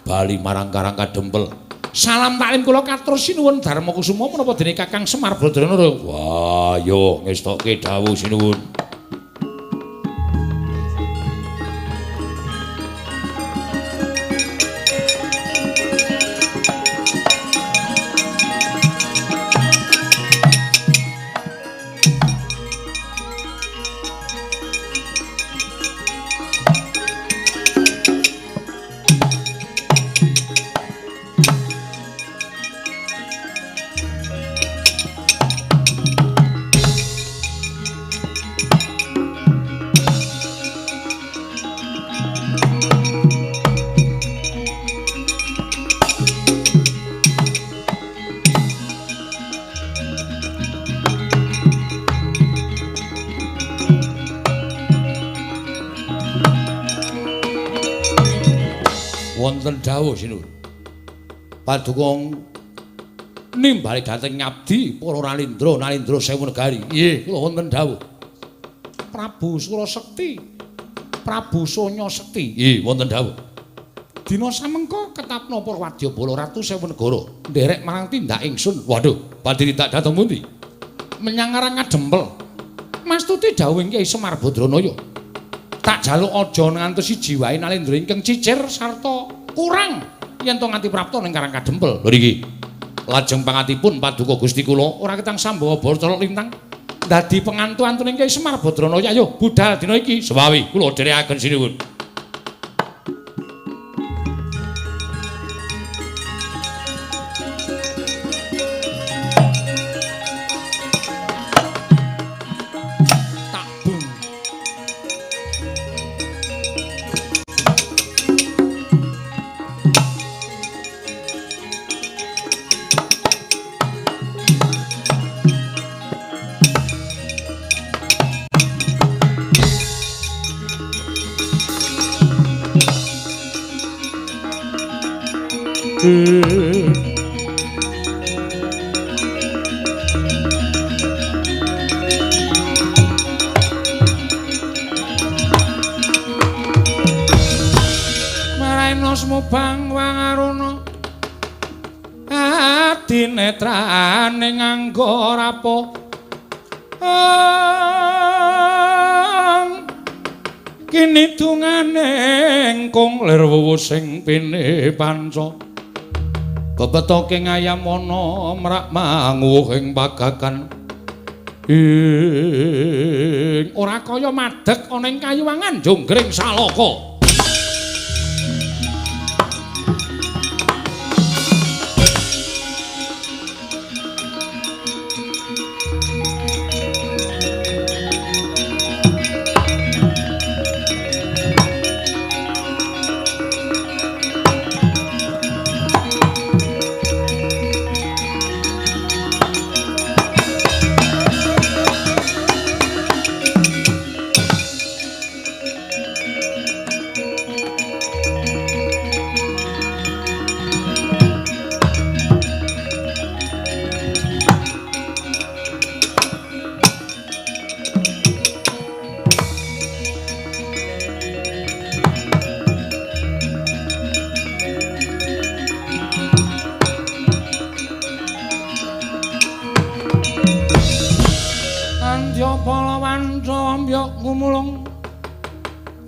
bali marang Karang Kadempel. Salam taklim kula katur sinuwun Darma Kusuma menapa dene Kakang Semar Badranaya. Wah, yo ngestokke dawuh sinuwun. Wonten dawuh sinuwun. Paduka nimbali dhateng ngabdi para Nalindra, Nalindra sewu negari. Nggih, kula wonten dawuh. Prabu Surasekti, Prabu Sonya Sekti. Nggih, wonten dawuh. Dina samengko ketapna para wadyabala ratu sewu negara nderek marang tindak ingsun. Waduh, badhe tindak dhateng pundi? Menyang Karang Kadempel. Mastuti dawuhing Kyai Semar Badranaya. Tak jaluk aja ngantos siji wae Nalindra ingkang cicir sarta kurang yen to nganti prapta ning Karang Kadempel. Lho niki. Lajeng pangatipun paduka Gusti kula ora ketang sambawa bara colok lintang dadi pengantu-antuning Kyai Semar Badranaya. Ayo budal dina iki. Sewawi kula dherekaken sinuwun. Maraina sumubang wangaruna adinetrane nganggo rapo kini dungane engkung lir wuwu sing pine panca bebetoke ngayamana mrak manguwuh ing pagagan ing ora kaya madeg ana ing kayuwangan jonggring salaka.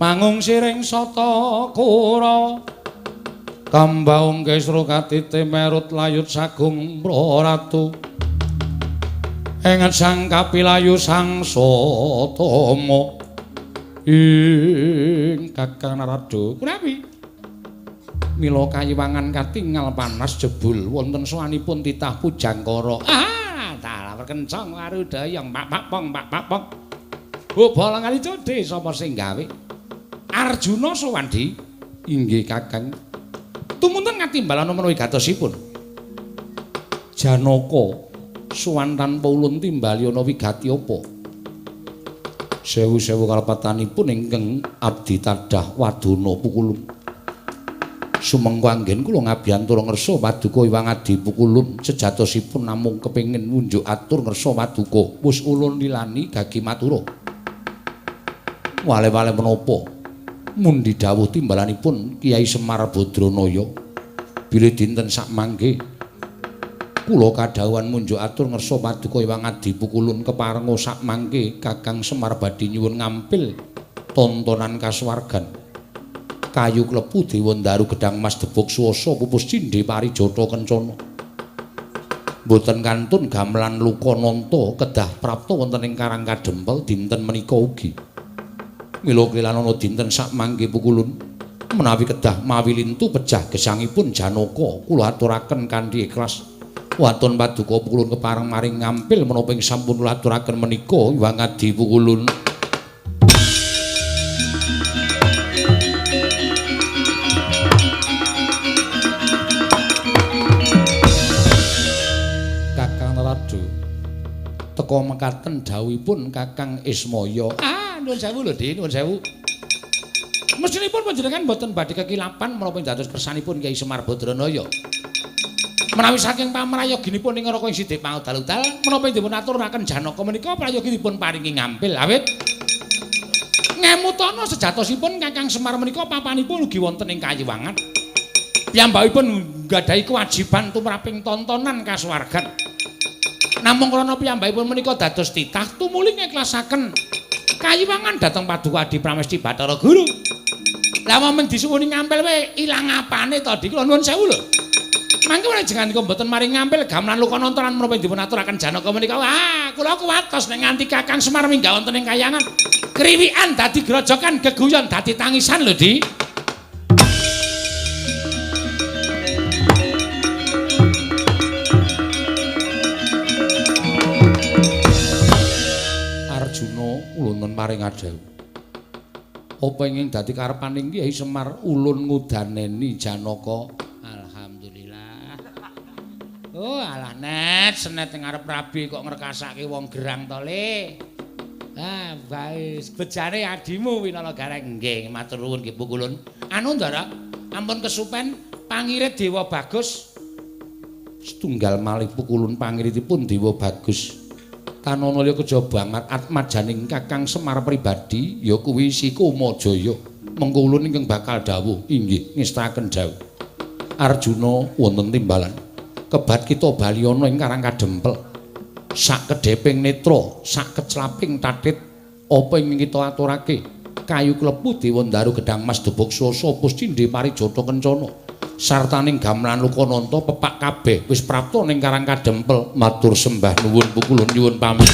Mangung siring sata Kurawa kambaung kesra katite merut layut sagung praratu enget sang kapilayu sang satama ing Kakang Narada kunawi mila kayiwangan katingal panas jebul wonten sowanipun titah Pujangkara. Ah dalah kencang warudayang pak pak pong pak pak pong bobolan kali codhe sapa sing gawe Arjuna Suwandi. Inggih Kakang. Tumunten ngatimbalan menawi gatosipun. Janaka sowan tanpa ulun timbali ana wigati apa? Sewu-sewu kalepatanipun ingkang abdi tadah wadana pukulun. Sumengko anggen kula ngabiyantura ngersa paduka Hyang Adi Pukulun sejatosipun namung kepengin ngunjuk atur ngersa paduka. Wus ulun lilani gagi matura. Wale-wale menapa? Mundi dawuh timbalanipun Kyai Semar Badranaya bilih dinten sakmangke kula kadhawuhan munjuk atur ngersa paduka Hyang Adi Pukulun keparenga sakmangke Kakang Semar badhe nyuwun ngampil tontonan kasuwargan kayu klepu dewa ndaru gedang mas debog swasa pupus cindhe parijata kencana mboten kantun gamelan lukananta kedah prapta wonten ing Karang Kadempel dinten menika ugi. Mila klilanana dinten sakmangke Pukulun menawi kedah mawi lintu pejah gesangipun Janaka kula aturaken kanthi ikhlas. Waton paduka Pukulun kepareng maring ngampil menapa ing sampun kula aturaken menika Hyang Adi Pukulun. Kakang Narada teka mekaten dawuhipun Kakang Ismaya. Nuwun sewu lho, Dik, nuwun sewu. Mestinipun panjenengan mboten badhe kekilapan menapa ing dados kersanipun Kyai Semar Badranaya. Menawi saking pamrayoginipun ing Raka ing Sidik Pangudal-udal menapa ing dipun aturaken Janaka menika prayogi dipun paringi ngampil awit ngemutana sejatosipun Kakang Semar menika papanipun ugi wonten ing kayiwangan. Piyambakipun nggadahi kewajiban tumraping tontonan kasuwargan. Namung krana piyambakipun menika dados titah tumuli ngeklasaken kayiwangan dhateng Paduka Adi Pramesti Bathara Guru. Lah momen disuwuni ngampil wae ilang apane to Dik? Kula nuwun sewu lho. Mangke panjenengan kok mboten maring ngampil gamelan Lokananta lan menapa dipun aturaken Janaka menika. Wah, kula kuwatos nek nganti Kakang Semar minggah wonten ing kayangan. Kriwikan dadi grojokan, geguyon dadi tangisan lho, Dik. Arjuna ulun paring adhawuh. Apa ingin dadi karepaning Kyai Semar ulun ngudaneni Janaka? Alhamdulillah. Oh, alah net, senet ing arep rabi kok ngrekasake wong gerang to, Le. Ah, bae bejane adimu Winala Gareng. Nggih, matur nuwun nggih Pukulun. Anu Ndara, ampun kesupen pangirit Dewa Bagus. Setunggal malih Pukulun pangiritipun Dewa Bagus. Tanana liya kejaba atmajaning Kakang Semar pribadi ya kuwi Si Kumajaya. Mengko ulun ingkang bakal dawuh inggih ngestaken dawuh. Arjuna wonten timbalan. Kebat kita bali ana ing Karang Kadempel. Sak kedheping netra, sak keclaping tatit apa ingkang kita aturake? Kayu klepu Dewa Ndaru Gedhang Mas Debog Swasa Puscindhe Parijata Kencana. Sartaning gamelan Lokananta pepak kabeh wis prapta ning Karang Kadempel. Matur sembah nuwun Pukulun nyuwun pamit.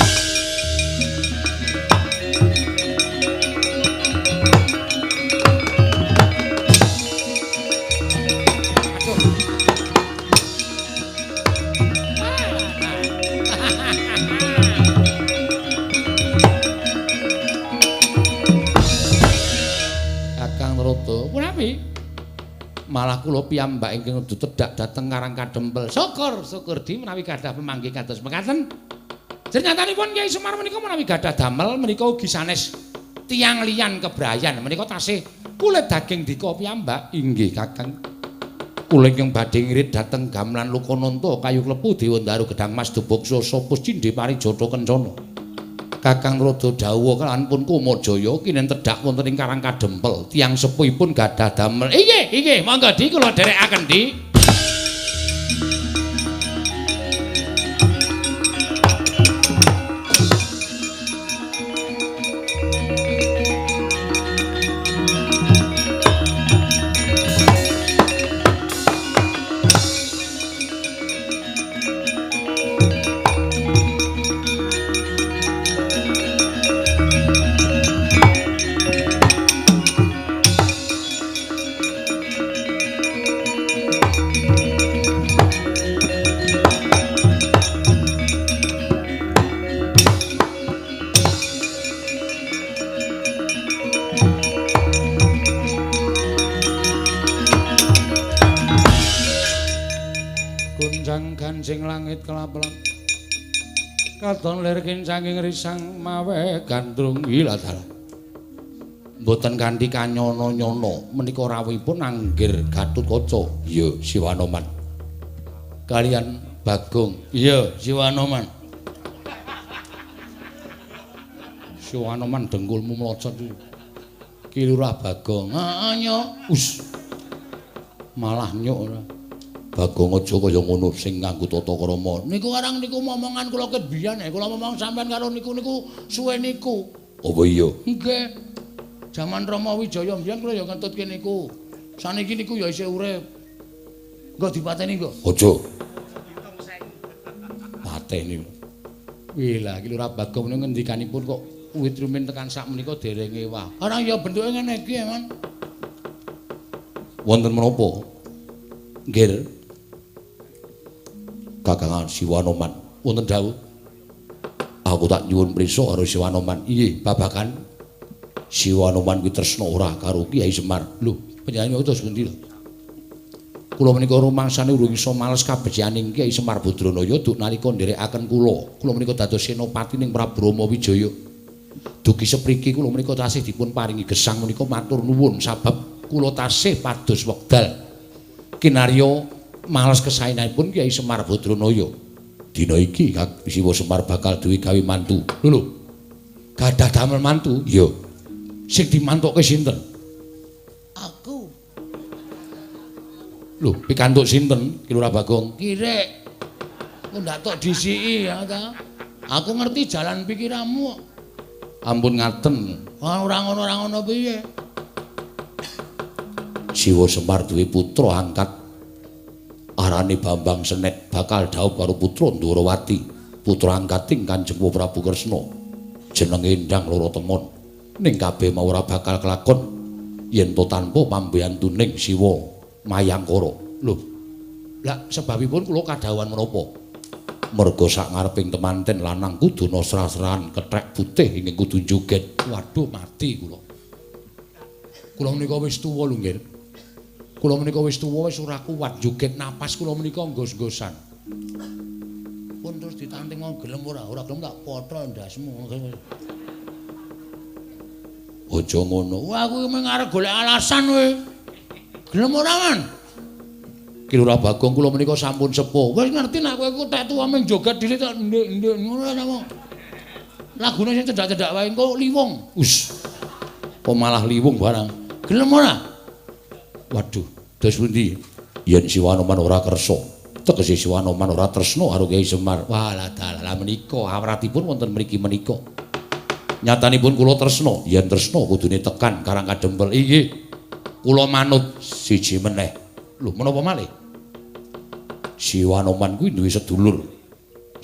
Kakang Rata, punapi? Malah kula piyambak ingkang tedhak dhateng Karang Kadempel. Syukur, syukur di menawi gadah pemanggih kados mekaten. Jernyatanipun Kyai Semar menika menawi gadah damel menika ugi sanes tiyang liyan kebrayan menika tasih kulit daging dika piyambak. Inggih Kakang. Kula ingkang badhe ngirit dhateng gamelan Lokananta kayu klepu Dewa Ndaru Gedhang Mas Debog Swasa Puscindhe Parijata Kencana. Kakang Rada dawuh kalawan pun Kumajaya kinen tedhak wonten ing Karang Kadempel. Tiyang sepuhipun gadah damel. Inggih, inggih, monggo Di kula dherekaken Di. Gancing langit kelap-kelap katon lir kincanging risang mawe gandrung wilatala. Mboten kanthi kanyono-nyono menika rawuhipun anggir Gatotkaca. Iya Siwanoman. Kalian Bagong. Iya Siwanoman. Siwanoman dengkulmu mlocot iki. Ki Lurah Bagong. Heeh nyok. Us. Malah nyok ora. Bagong aja kaya ngono sing nganggo tata krama. Niku arang niku momongan kula ket biyen, kula momong sampean karo niku niku suwe niku. Apa iya? Nggih. Jaman Rama Wijaya mbiyen kula ya ngentutke niku. Saniki niku ya isih urip. Nggo dipateni nggo. Aja. Pateni. Wih lah iki Lurah Bagong niku ngendikanipun kok wit rumin tekan sak menika dereng ewah. Arang ya bentuke ngene iki, Man. Wonten menapa? Nggih. Kakangan Siwanoman wonten dawuh. Aku tak nyuwun prisa karo Siwanoman. Inggih, babagan Siwanoman kuwi tresna ora karo Kyai Semar. Lho, panjenengan terus pundi lho? Kula menika rumangsane urung iso males kabecikaning Kyai Semar Badranaya duk nalika nderekaken kula. Kula menika dados senopati ning Prabu Rama Wijaya. Dugi sepriki kula menika tasih dipun paringi gesang menika matur nuwun sabab kula tasih pados wekdal. Kinarya males kesaenanipun Kyai Semar Badranaya. Dina iki Siwa Semar bakal duwe gawe mantu. Lho lho. Gadah damel mantu? Iya. Sing dimantuke sinten? Aku. Lho, pikantuk sinten Ki Lurah Bagong? Kirek. Kok ndak tok disiki ya ta? Aku ngerti jalan pikiranmu. Ampun ngaten. Ora ngono ora ngono piye? Siwa Semar duwe putra angkat arane Bambang Senet bakal dhaup karo putra Ndorowati, putra angkating Kanjeng Prabu Kresna. Jenenge Endang Loro Temon. Ning kabeh mau ora bakal kelakon yen to tanpa pambiyantuning Siwa Mayangkara. Lho. Lah sebabipun kula kadhawuhan menapa? Merga sak ngareping temanten lanang kudu srah-srahan kethek putih ingkang kudu joget. Waduh mati kula. Kula menika wis tuwa lho nggih. Kula menika wis tuwa wis ora kuat joget napas kula menika nggos-nggosan. Pun terus ditanting wong gelem ora? Ora gelem tak potol ndasmu. Aja ngono. Wah aku mung arep golek alasan kowe. Gelem ora, Man? Ki Lurah Bagong kula menika sampun sepuh. Wis ngerti nek kowe ku tek tuwa mung joget dhisik tok ndek-ndek ngono ta. Lagune sing cedhak-cedhak wae engko liwung. Us. Kok malah liwung barang. Gelem ora? Waduh, dos pundi? Yen Siwanoman ora kersa, tegese Siwanoman ora tresna karo Kyai Semar. Wah, lah dalah menika awratipun wonten mriki menika. Nyatanipun kula tresna, yen tresna kudune tekan Karang Kadempel. Inggih. Kula manut siji meneh. Lho, menapa malih? Siwanoman kuwi duwe sedulur.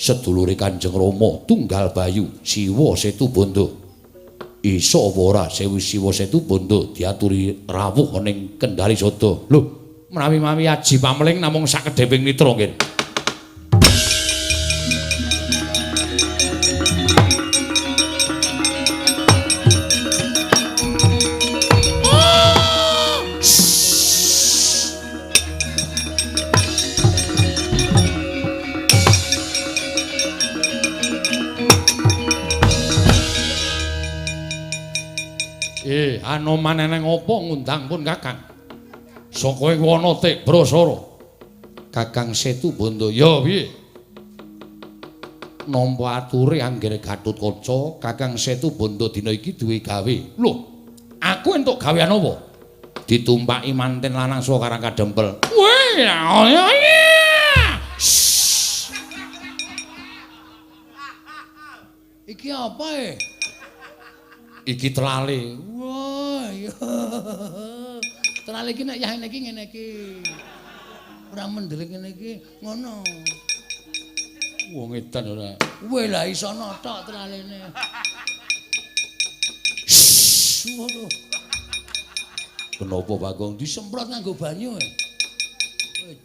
Sedulure Kanjeng Rama Tunggal Bayu, Siwa Setu Bandha. Iso apa ora Sewu Siwa Setu Bandha diaturi rawuh ning Kendari Sada. Lho, menawi-mawi aji pameling namung sakedheping mitra nggih. Anoman eneng apa ngundang pun Kakang? Saka ing wana Tibrasara. Kakang Setu Bandha. Ya piye? Nampa ature anggere Gatotkaca, Kakang Setu Bandha dina iki duwe gawe. Lho, aku entuk gawean apa? Ditumpaki manten lanang saka Karang Kadempel. Weh, iki apa e? Iki telale. Wah, iya. Telale iki nek yah iki ngene iki. Ora mendelik ngene iki, ngono. Wong edan ora. Weh lah iso notok telalene. Waduh. Kenapa Bagong disemprot nganggo banyu? Weh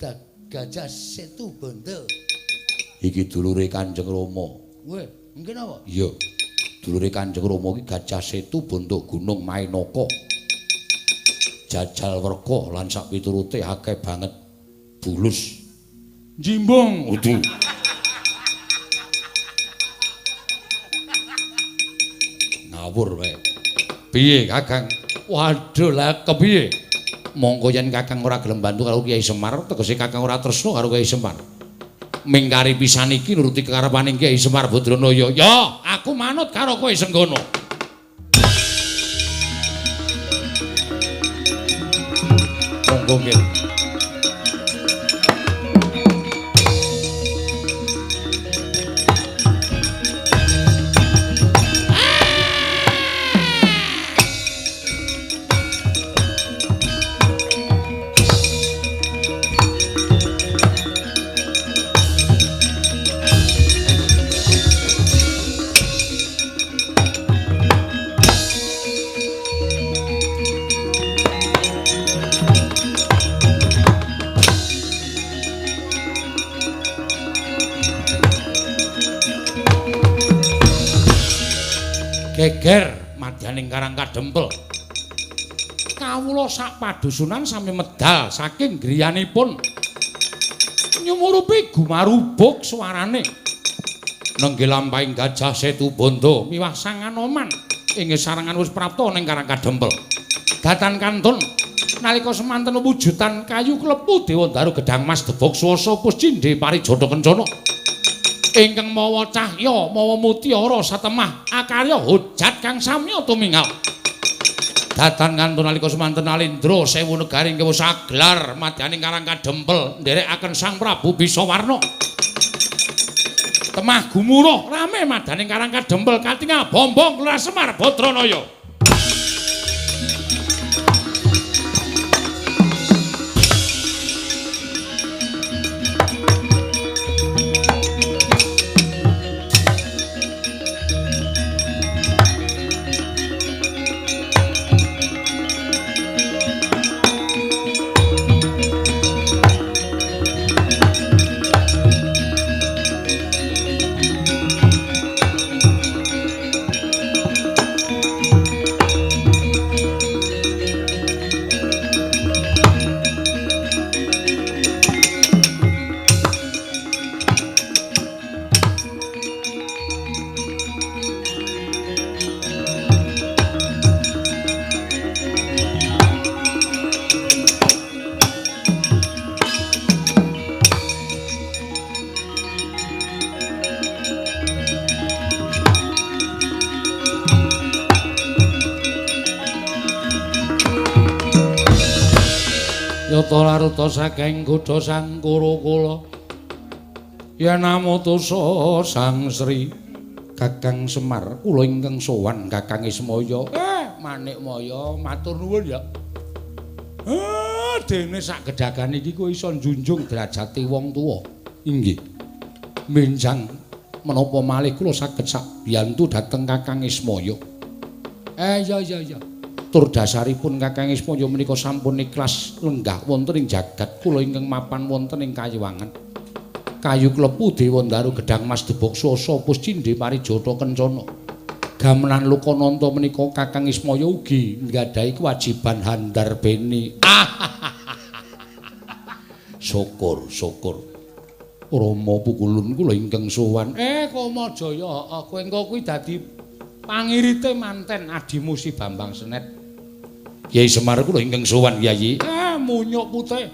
Gajah Setu Bandha. Iki dulure Kanjeng Rama. Weh, mungkin apa? Iya. Dulure Kanjeng Rama iki Gajah Setu Bandha Gunung Mainaka. Jajal werka lan sak piturute akeh banget bulus. Jimbung udu. Ngawur wae. Piye Kakang? Waduh lah kepiye? Monggo yen Kakang ora gelem bantu karo Kyai Semar, tegese Kakang ora tresna karo Kyai Semar. Mingkari pisan iki nuruti kekarepane Kyai Semar Badranaya. Ya, aku manut karo kowe Senggono. Monggo nggih. Geger madyaning Karang Kadempel. Kawula sak padusunan sami medal saking griyanipun. Nyumurupi gumarubuk suarane. Nenggih lampahing Gajah Setu Banda miwah Sang Anoman inggih sarengan wis prapta ning Karang Kadempel. Datan kantun nalika semanten wujudan kayu klepu Dewa Daru Gedhang Mas Debok Swasa Puscindhe Parijata Kencana ingkang mawa cahya mawa mutiara satemah akarya hojat kang samya tumingal. Datan kantun nalika semanten Alindra sewu negari ingkang wis aglar madyaning Karang Kadempel nderekaken Sang Prabu Bisawarna. Temah gumuruh rame madyaning Karang Kadempel katingal bombong Lurah Semar Badranaya. Yata laruta saking godha sang Kura-kula yen amutusa Sang Sri Kakang Semar kula ingkang sowan Kakang Ismaya. Manikmaya matur nuwun ya. Dene sak gedhagan iki kowe iso njunjung derajate wong tuwa. Inggih. Menjang menapa malih kula saged sabiyantu dhateng Kakang Ismaya. Ya ya ya. Tur dasaripun Kakang Ismaya menika sampun ikhlas lenggah wonten ing jagat kula ingkang mapan wonten ing Kayiwangan. Kayu klepu Dewa Ndaru Gedhang Mas Debok Swasa Puscindhe Parijata Kencana. Gamelan Lokananta menika Kakang Ismaya ugi nggadahi kewajiban handarbeni. Syukur, syukur. Rama pukulun kula ingkang sowan. Kamajaya, kowe engko kuwi dadi pangirite manten adimu si Bambang Senet. Kyai Semar kula ingkang sowan Kyai. Munyuk putih.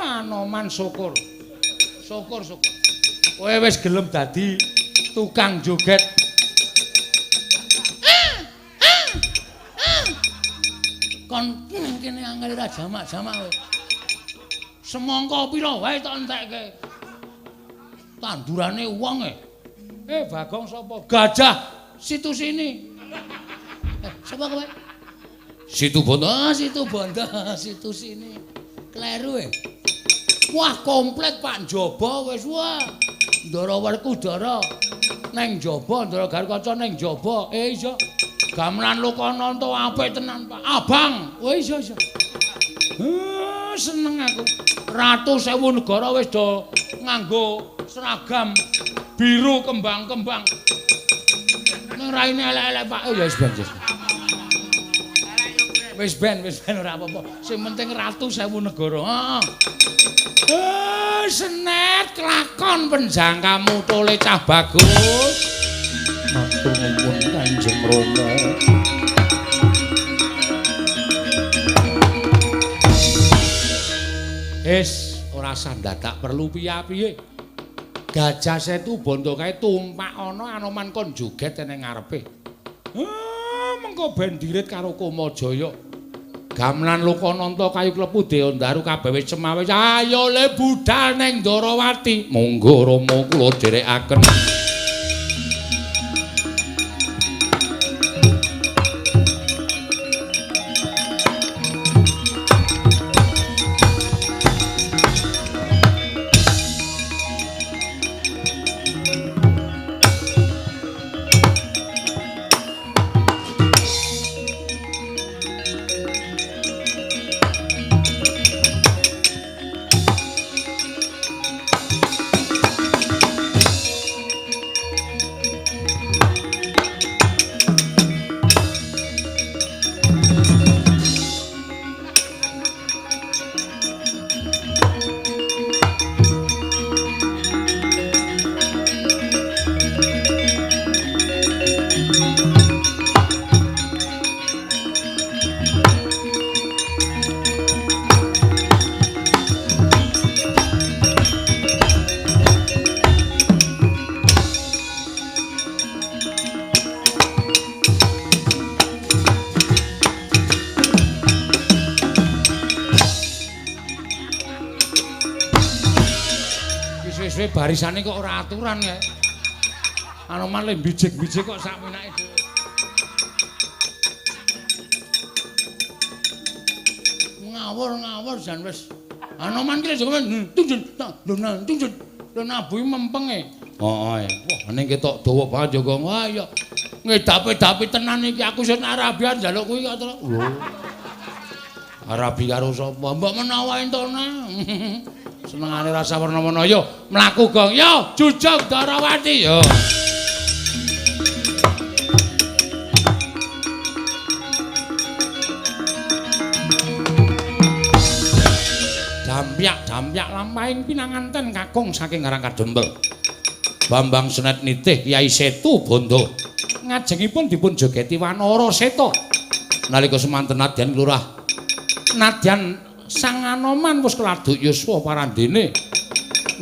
Anoman syukur. Syukur syukur. Kowe wis gelem dadi tukang joget. Kon nang kene angel ra jamak-jamak kowe. Semangka pira wae tak entekke. Tandurane wong e. Bagong sapa? Gajah situ sini. Sapa kowe? Situ Bondo. Situ Bondo, situ sini. Kleru e. Wah, komplit Pak njaba wis wah. Ndara Werkudara neng njaba, Ndara Garukaca neng njaba. Iya. Gamelan Lokananta apik tenan, Pak. Abang. Oh iya iya. Seneng aku. Ratu sewu negara wis do nganggo seragam biru kembang-kembang. Ning raine elek-elek Pak. Ya wis ben. Wis ben ora apa-apa. Sing penting ratu sewu negara. Heeh. Senet kelakon penjangkamu tole cah bagus. Matur nuwun Kanjeng Rama. Wis ora usah dadak perlu piye-piye. Gajah Setu Banda kae tumpak ana Anoman kon joget ning ngarepe. Mengko ben dirit karo Kamajaya. Gamelan Lokananta kayu klepu Dewa Ndaru kabeh wis cemawis. Ayo le budal ning Ndarawati. Monggo Rama kula dherekaken. Suwe-suwe barisane kok ora aturan kae. Anoman le bijik-bijik kok sak minake dhewe. Ngawur-ngawur jan wis. Anoman ki lho tunjun lho tunjun lho nabuhi mempenge. Heeh. Wah, ning ketok dawa banget ya, Gong. Wah, iya. Ngedapi-dapi tenan iki aku sing Arabian njaluk kuwi kok terus. Lho. Arabi karo sapa? Mbok menawa entone. Senengane rasa werna-werna yo mlaku Gong. Yo jujug Darawati yo. Dampyak-dampyak lampahing pinanganten kakung saking Karang Kadempel. Bambang Senet nitih Kyai Setu Bondo. Ngajengipun dipun jogeti Wanara Seta. Nalika semanten nadyan Lurah nadyan Sang Anoman wis keladuk yuswa parandene.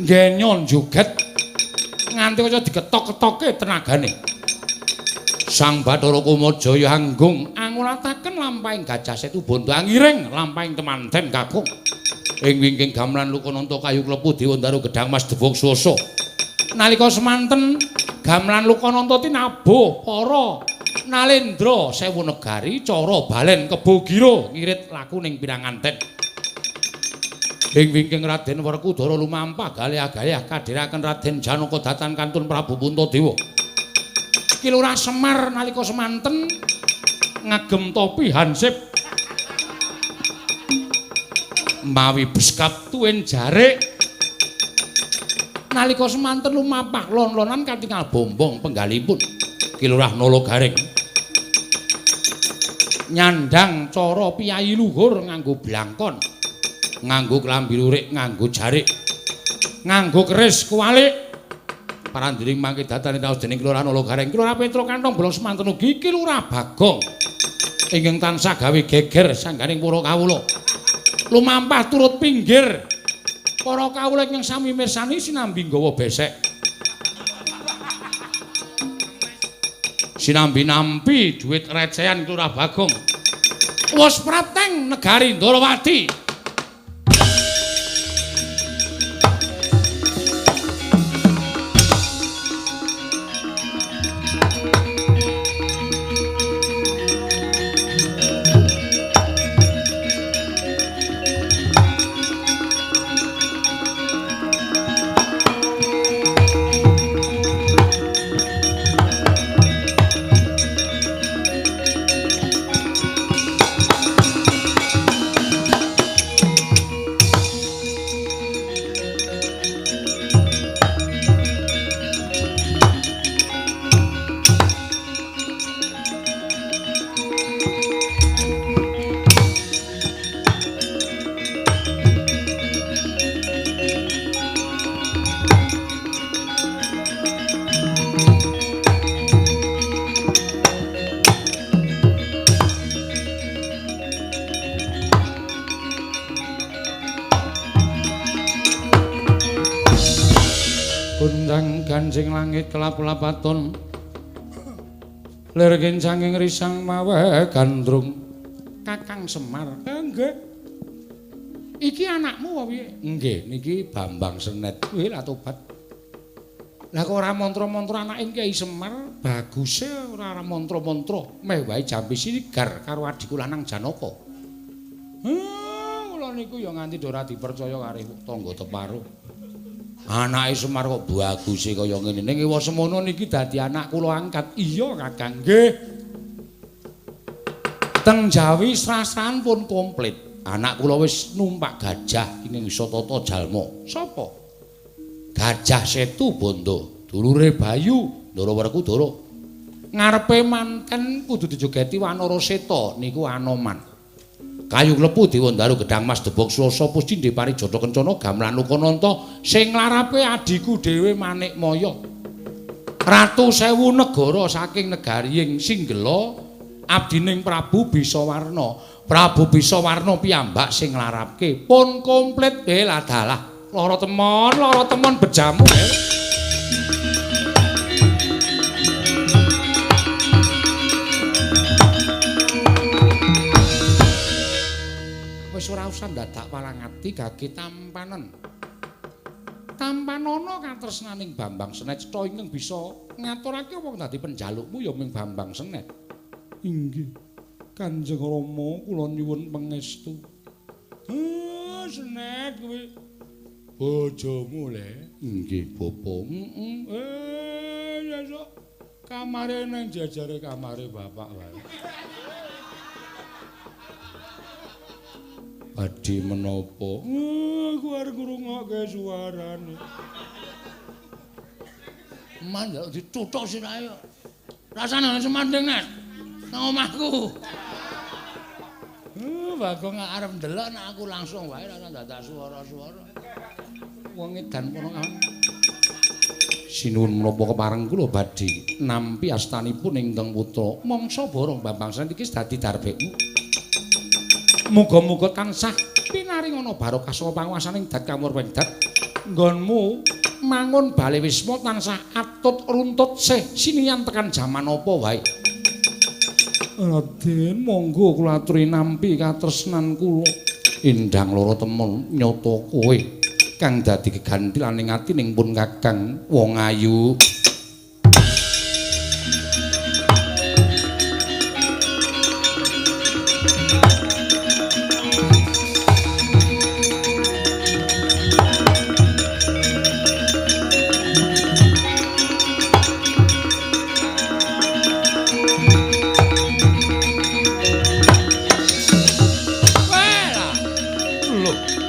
Ngenyon joget nganti kaya diketok-ketoke tenagane. Sang Bathara Kumajaya Anggung angulataken lampahing Gajah Setu Bondo angiring lampahing temanten kakung. Ing wingking gamelan Lukananta kayu klepu Dewandaru gedhang mas debog swasa. Nalika semanten gamelan Lukananta tinabuh para nalendra sewu negari cara balen kebo gira ngirit laku ning pinanganten. Ing wingking Raden Werkudara lumampah galih-galih kadhiraken Raden Janaka datan kantun Prabu Puntadewa. Ki Lurah Semar nalika semanten ngagem topi hansip mawi beskap tuwin jarik. Nalika semanten lumampah lon-lonan katingal bombong penggalipun Ki Lurah Nala Garing nyandang cara piyayi luhur nganggo blangkon, nganggo klambi lurik, nganggo jarik, nganggo keris kuwalik. Parandiring mangke datane taos dening Ki Lurah Nala Garing, Ki Lurah Petro kantong bolong semanten ugi Ki Lurah Bagong ingkang tansah gawe geger sangganing para kawula. Lumampah turut pinggir para kawula ingkang sami mirsani sinambi nggawa besek, sinambi nampi dhuwit recehan Lurah Bagong. Wis prateng negari Ndorowati. Gundang ganjing langit kelap-lapaton lir kincanging risang mawe gandrung. Kakang Semar, nggih. Iki anakmu apa piye? Nggih, niki Bambang Senet. Wih, lah tobat. Lah kok ora mantra-mantra anake Kyai Semar, baguse ora mantra-mantra, meh wae jampi sinigar karo adhiku lanang Janaka. Kula niku ya nganti ora dipercaya karo tangga teparo. Anake Semar kok baguse kaya ngene. Ning ewa semono niki dadi anak kula angkat. Iya, Kakang. Nggih. Teng Jawi srasan pun komplit. Anak kula wis numpak gajah ing isa tata jalma. Sapa? Gajah Setu Bondo, dulure Bayu, Ndara Werkudara. Ngarepe manten kudu dijogeti Wanara Seta niku Anoman. Kayu klepu Dewandaru gedhang mas debog swasa puscindhe parijata kencana gamelan Lukananta sing nglarape adhiku dhewe Manikmaya. Ratu sewu negara saking negari ing Singgela abdining Prabu Bisawarna. Prabu Bisawarna piyambak sing nglarapke pun komplit. Ladalah lara temon bejamu. Wis ora usah dadak walang ati gage tampanen. Tampanana katresnaning Bambang Senet cetha ingkang bisa ngaturake wong dadi penjalukmu ya mung Bambang Senet. Inggih. Kanjeng Rama kula nyuwun pangestu. Senet kuwi bojomu le. Inggih, Bapak. Heeh. Sesuk kamare nang jajare kamare bapak wae. Badhe menapa? Aku arep ngrungokke suarane. Man njaluk dituthuk sirahe kok. Rasane semanding Nes. Nang omahku. Bagong arep ndelok nek aku langsung wae ora dadak suara-suara. Wong edan kono kan. Sinuwun menapa kepareng kula badhe nampi astanipun ingkang putra mangsa borong Bambang Senet iki dadi darbekmu. Muga-muga tansah pinaringana barokah saka panguwasaning dat kamurwendat. Nggonmu mangun bale wisma tansah atut runtut sih sinian tekan jaman apa wae. Raden, monggo kula aturi nampi katresnan kula. Indang loro temen nyata kowe kang dadi gegantilaning atining pun Kakang wong ayu. Lho.